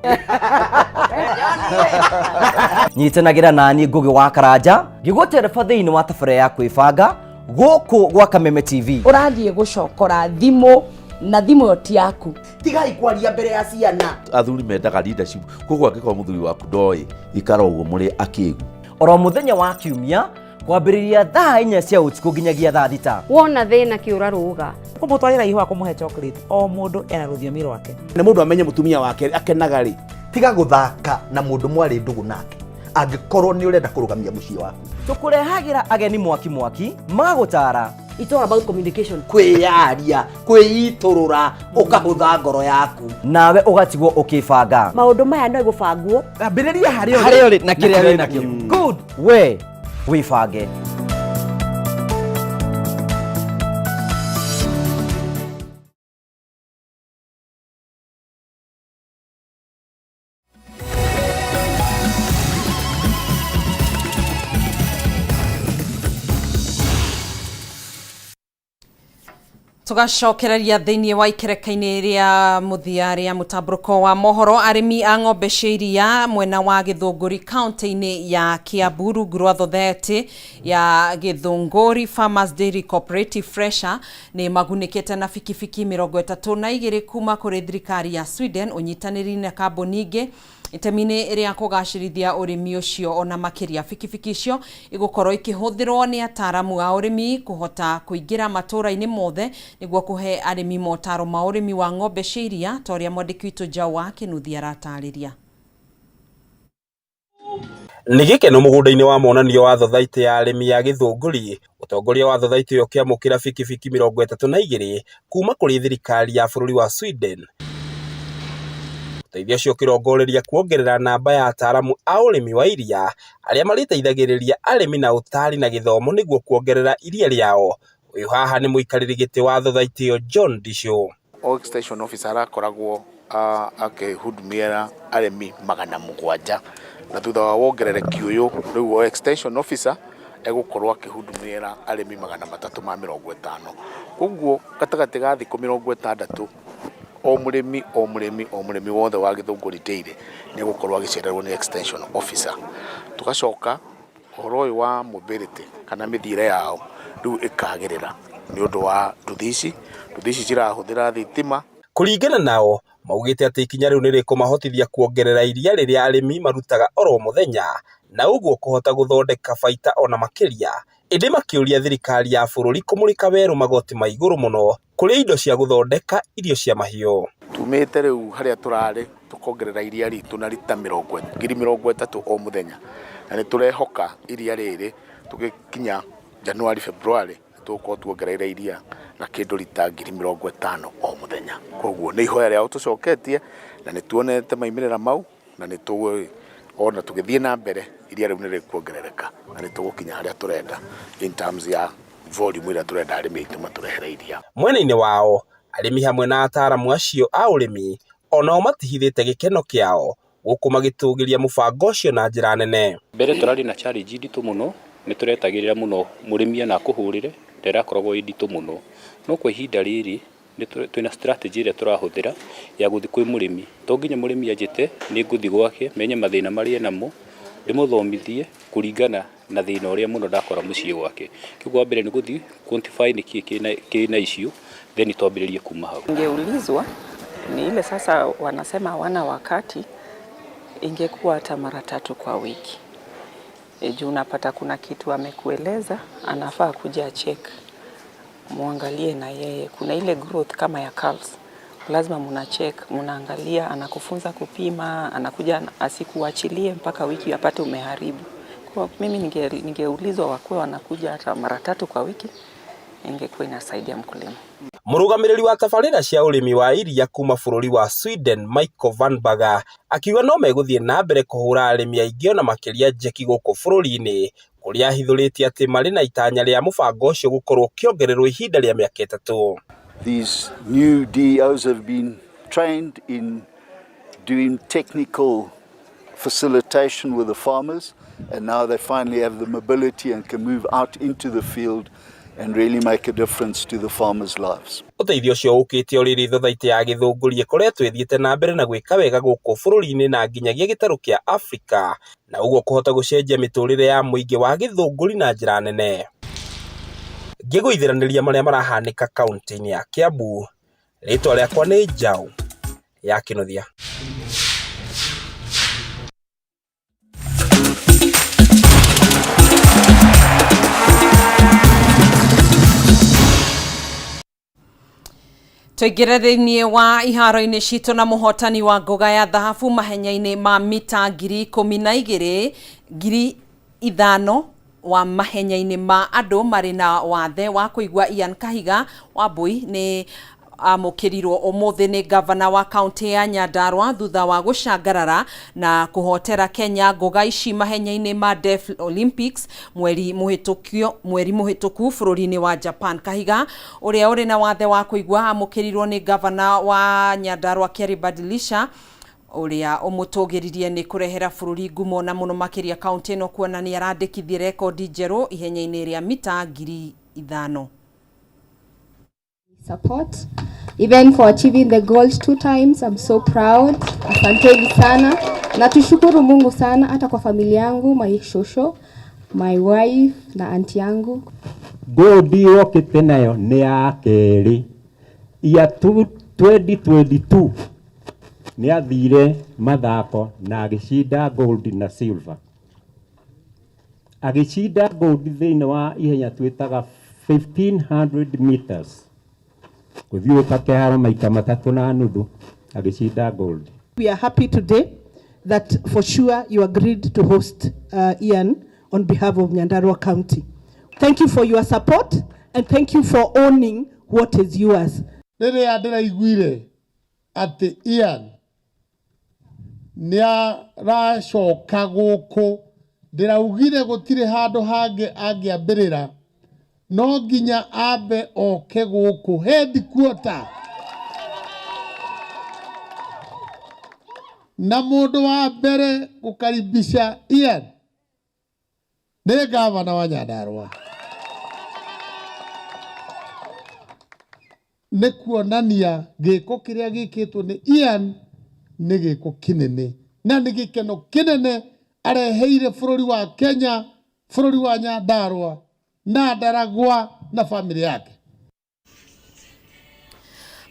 Nyitanagĩra naniĩ Ngũgĩ wa Karanja ngĩgũtereba thĩinĩ wa tabarĩra ya kwĩbanga gũkũ gwa Kameme TV. Ũrathiĩ gũcokora thimũ na thimũ ĩyo ti yaku. Tigai kwaria mbere ya ciana. Athuri mendaga leadership, koguo angĩkorwo mũthuri waku ndoĩ, ikara ũguo mũrĩ akĩgu. Oro mũthenya wa Kiumia kwambĩrĩria thaa 4 cia ũtukũ nginyagia thaa 6. Wona thĩna kĩũra rũga. Kũmũtwarĩra ihũa, kũmũhe chocolate, o mũndũ ena rũthiomi rwake. Nĩ mũndũ amenye mũtumia wake akenaga rĩ. Tiga gũthaka na mũndũ mwarĩ ndũgũ nake angĩkorwo nĩ ũrenda kũrũgamia mũciĩ waku. Tũkũrehagĩra ageni mwaki mwaki magũtara. It's all about communication. Kwĩyaria, kwĩitũrũra, ũkahũtha ngoro yaku. Nawe ũgatigwo ũkĩbanga. Maũndũ maya no gũbangwo. Ambĩrĩria harĩa ũrĩ. Harĩa ũrĩ na kĩrĩa wĩ nakĩo. Good. We wĩbange. Tugacokereria thĩinĩ wa ikereka-inĩ rĩa mũthia rĩa mũtambũrũko wa mohoro. Arĩmi a ng'ombe cia iria mwena wa Gĩthũngũri kaunti-inĩ ya Kiambu rungu rwa thothaitĩ ya Gĩthũngũri Farmers Dairy Cooperative Fresha nĩ magunĩkĩte na bikibiki 32 kuma kũrĩ thirikari ya Sweden ũnyitanĩri na kambuni ingĩ itemi-inĩ rĩa kũgacĩrithia ũrĩmi ũcio ona makĩria. Bikibiki icio igũkorwo ikĩhũthĩrwo nĩ ataaramu a ũrĩmi kũhota kũingĩra matũũra-inĩ mothe nĩguo kũhe arĩmi motaro ma ũrĩmi wa ng'ombe cia iria, ta ũrĩa mwandĩki witũ Njaũ wa Kĩnuthia aratarĩria. Nĩ gĩkeno mũgũnda-inĩ wa monanio wa thothaitĩ ya arĩmi ya Gĩthũngũri, mũtongoria wa thothaitĩ ĩyo ũkĩamũkĩra bikibiki 32 kuma kũrĩ thirikari ya bũrũri wa Sweden. Ũteithio ũcio ũkĩrongoreria kuongerera namba ya ataaramu a ũrĩmi wa iria arĩa marĩteithagĩrĩria arĩmi na ũtari na gĩthomo nĩguo kuongerera iria rĩao. Ũyũ haha nĩ mũikarĩri gĩtĩ wa thothaitĩ ĩyo John Ndicũ. O extension officer arakoragwo akĩhudumia arĩmi 700, na thutha wa wongerereki ũyũ rĩu o extension officer egũkorwo akĩhudumia arĩmi 350. Koguo gatagatĩ ga thikũ 60 o mũrĩmi o mũrĩmi o mũrĩmi wothe wa Gĩthũngũri Dairy nĩ egũkorwo agĩcererwo nĩ extension officer. Tũgacoka ũhoro ũyũ wa mobility kana mĩthiĩre yao rĩu ĩkagĩrĩra nĩ ũndũ wa nduthi ici. Nduthi ici cirahũthĩra thitima. Kũringana nao, maugĩte atĩ ikinya rĩu nĩ rĩkũmahotithia kuongerera iria rĩrĩa arĩmi marutaga oro mũthenya na ũguo kũhota gũthondeka baita ona makĩria. Ĩndĩ makĩũria thirikari ya bũrũri kũmũrĩka werũ magoti ma igũrũ mũno kũrĩ indo cia gũthondeka irio cia mahiũ. Tumĩte rĩu harĩa tũrarĩ tũkongerera iria ritũ na rita 30,000 o mũthenya, na nĩ tũrehoka iria rĩrĩ tũgĩkinya January, February tũgũkorwo tuongereire iria na kĩndũ rita 50,000 o mũthenya. Koguo nĩ ihoya rĩao tũcoketie na nĩ tuonete maimĩrĩra mau, na nĩ tũĩ ona tũgĩthiĩ na mbere iria rĩu nĩ rĩkuongerereka na nĩ tũgũkinya harĩa tũrenda in terms ya volume ĩrĩa tũrenda arĩmi aitũ matũrehere iria. Mwena-inĩ wao, arĩmi hamwe na ataaramu acio a ũrĩmi onao matihithĩte gĩkeno kĩao gũkũ magĩtũgĩria mũbango ũcio na njĩra nene. Mbere tũrarĩ na challenge nditũ mũno, nĩ tũretagĩrĩra mũno mũrĩmi ona akũhũrĩre, na ĩrakoragwo ĩ nditũ mũno. No kwa ihinda rĩrĩ twĩna strategy ĩrĩa tũrahũthĩra ya gũthiĩ kwĩ mũrĩmi. To nginya mũrĩmi anjĩte, nĩ ngũthiĩ gwake, menye mathĩna marĩa enamo, ndĩmũthomithie kũringana na thĩna ũrĩa mũno ndakora mũciĩ gwake. Kĩguo wa mbere nĩ gũthiĩ quantify nĩkĩ kĩna issue, then twambĩrĩrie kuma hau. Ningeulizwa ni ile sasa wanasema hawana wakati, ingekuwa hata mara 3 kwa wiki. Juu unapata kuna kitu amekueleza, anafaa kuja check, muangalie na yeye. Kuna ile growth kama ya calves, lazima muna check, munaangalia, anakufunza kupima, anakuja asikuachilie mpaka wiki apate umeharibu. Kwa mimi ningeulizwa wakuwe wanakuja hata mara 3 kwa wiki, ingekuwa inasaidia mkulima. Mũrũgamĩrĩri wa tabarĩra cia ũrĩmi wa iria kuma bũrũri wa Sweden Michael Vanberger akiuga no megũthiĩ na mbere kũhũra arĩmi aingĩ ona makĩria njeki gũkũ bũrũri-inĩ, kũrĩa ahithũrĩtie atĩ marĩ na itanya rĩa mũbango ũcio gũkorwo ũkĩongererwo ihinda rĩa mĩaka 3. These new DEOs have been trained in Doing technical facilitation with the farmers, and now they finally have the mobility and can move out into the field and really make a difference to the farmers' lives. Ũteithio ũcio ũkĩte o rĩrĩ thothaitĩ ya Gĩthũngũri ĩkoretwo ĩthiĩte na mbere na gwĩka wega gũkũ bũrũri-inĩ na nginyagia gĩtarũ kĩa Afrika na ũguo kũhota gũcenjia mĩtũrĩre ya mũingĩ wa Gĩthũngũri na njĩra nene. Ngĩgũithĩranĩria marĩa marahanĩka kaunti-inĩ ya Kiambu, rĩtwa rĩakwa nĩ Njaũ ya Kĩnuthia. Tũingĩre thĩinĩ wa iharo-inĩ citũ na mũhotani wa ngoga ya thahabu mahenya-inĩ ma mita 12,000 5,000 wa mahenya-inĩ ma andũ marĩ na wathe wa kũigua Ian Kahiga Wambui nĩ amũkĩrirwo ũmũthĩ nĩ gavana wa kaunti ya Nyandarua thutha wa gũcangarara na kũhotera Kenya ngoga ici mahenya-inĩ ma Deaf Olympics mweri mũhĩtũku bũrũri-inĩ wa Japan. Kahiga ũrĩa ũrĩ na wathe wa kũigua amũkĩrirwo nĩ gavana wa Nyandarua Kerry Badilisha ũrĩa ũmũtũgĩririe nĩ kũrehera bũrũri ngumo na mũno makĩria kaunti ĩno kuona nĩ arandĩkithie rekondi njerũ ihenya-inĩ rĩa mita 5,000. Support even for achieving the gold 2 times. I'm so proud. Asanteni sana na tushukuru Mungu sana, hata kwa familia yangu, my shosho, my wife na auntie yangu. Gold yokite nayo nĩ ya kerĩ ya 2022 nĩ athire mathako na agĩcinda gold na silver. Agĩcinda gold thĩinĩ wa ihenya twĩtaga 1500 meters gũthiũrũrũka kĩharo maita 3.5 agĩcinda gold. We are happy today that for sure you agreed to host Ian on behalf of Nyandarua County. Thank you for your support and thank you for owning what is yours. Rĩrĩa ndĩraiguire atĩ Ian nĩ aracoka gũkũ, ndĩraugire gũtirĩ handũ hangĩ angĩambĩrĩra, no nginya ambe oke gũkũ headquarter. Na mũndũ wa mbere gũkaribisha Ian nĩ gavana wa Nyandarua. Nĩ kuonania gĩko kĩrĩa gĩkĩtwo nĩ Ian nĩ gĩko kĩnene na nĩ gĩkeno kĩnene areheire bũrũri wa Kenya, bũrũri wa Nyandarua na Ndaragwa na family yake.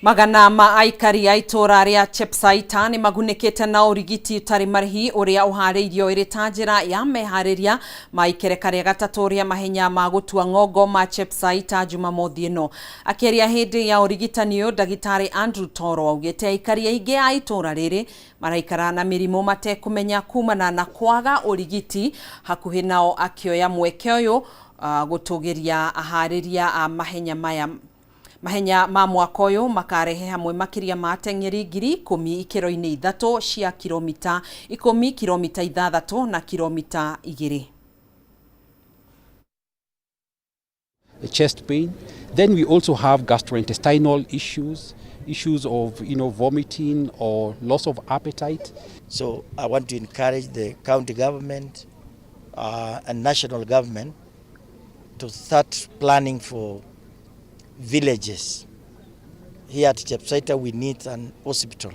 Magana ma aikari a itũra rĩa Chepsaita nĩ magunĩkĩte na ũrigiti ũtarĩ marĩhi ũrĩa ũharĩirio ĩrĩ ta njĩra ya meharĩria ma ikereka rĩa gatatũ rĩa mahenya ma gũtua ng'ongo ma Chepsaita Jumamothi ĩno. Akĩaria hĩndĩ ya ũrigitani ũyũ, ndagĩtarĩ Andrew Toro augĩte aikari aingĩ a itũra rĩrĩ maraikara na mĩrimũ matekũmenya kumana na kwaga ũrigiti hakuhĩ nao, akĩoya mweke ũyũ gũtũgĩria aharĩria a mahenya maya. Mahenya ma mwaka ũyũ makarehe hamwe makĩria ma ateng'eri 10,000 ikĩro-inĩ 3 cia kilomita 10, kilomita 6 na kilomita 2. Chest pain. Then we also have gastrointestinal issues, issues of vomiting or loss of appetite. So I want to encourage the county government and national government to start planning for villages. Here at Chepsaita we need an hospital.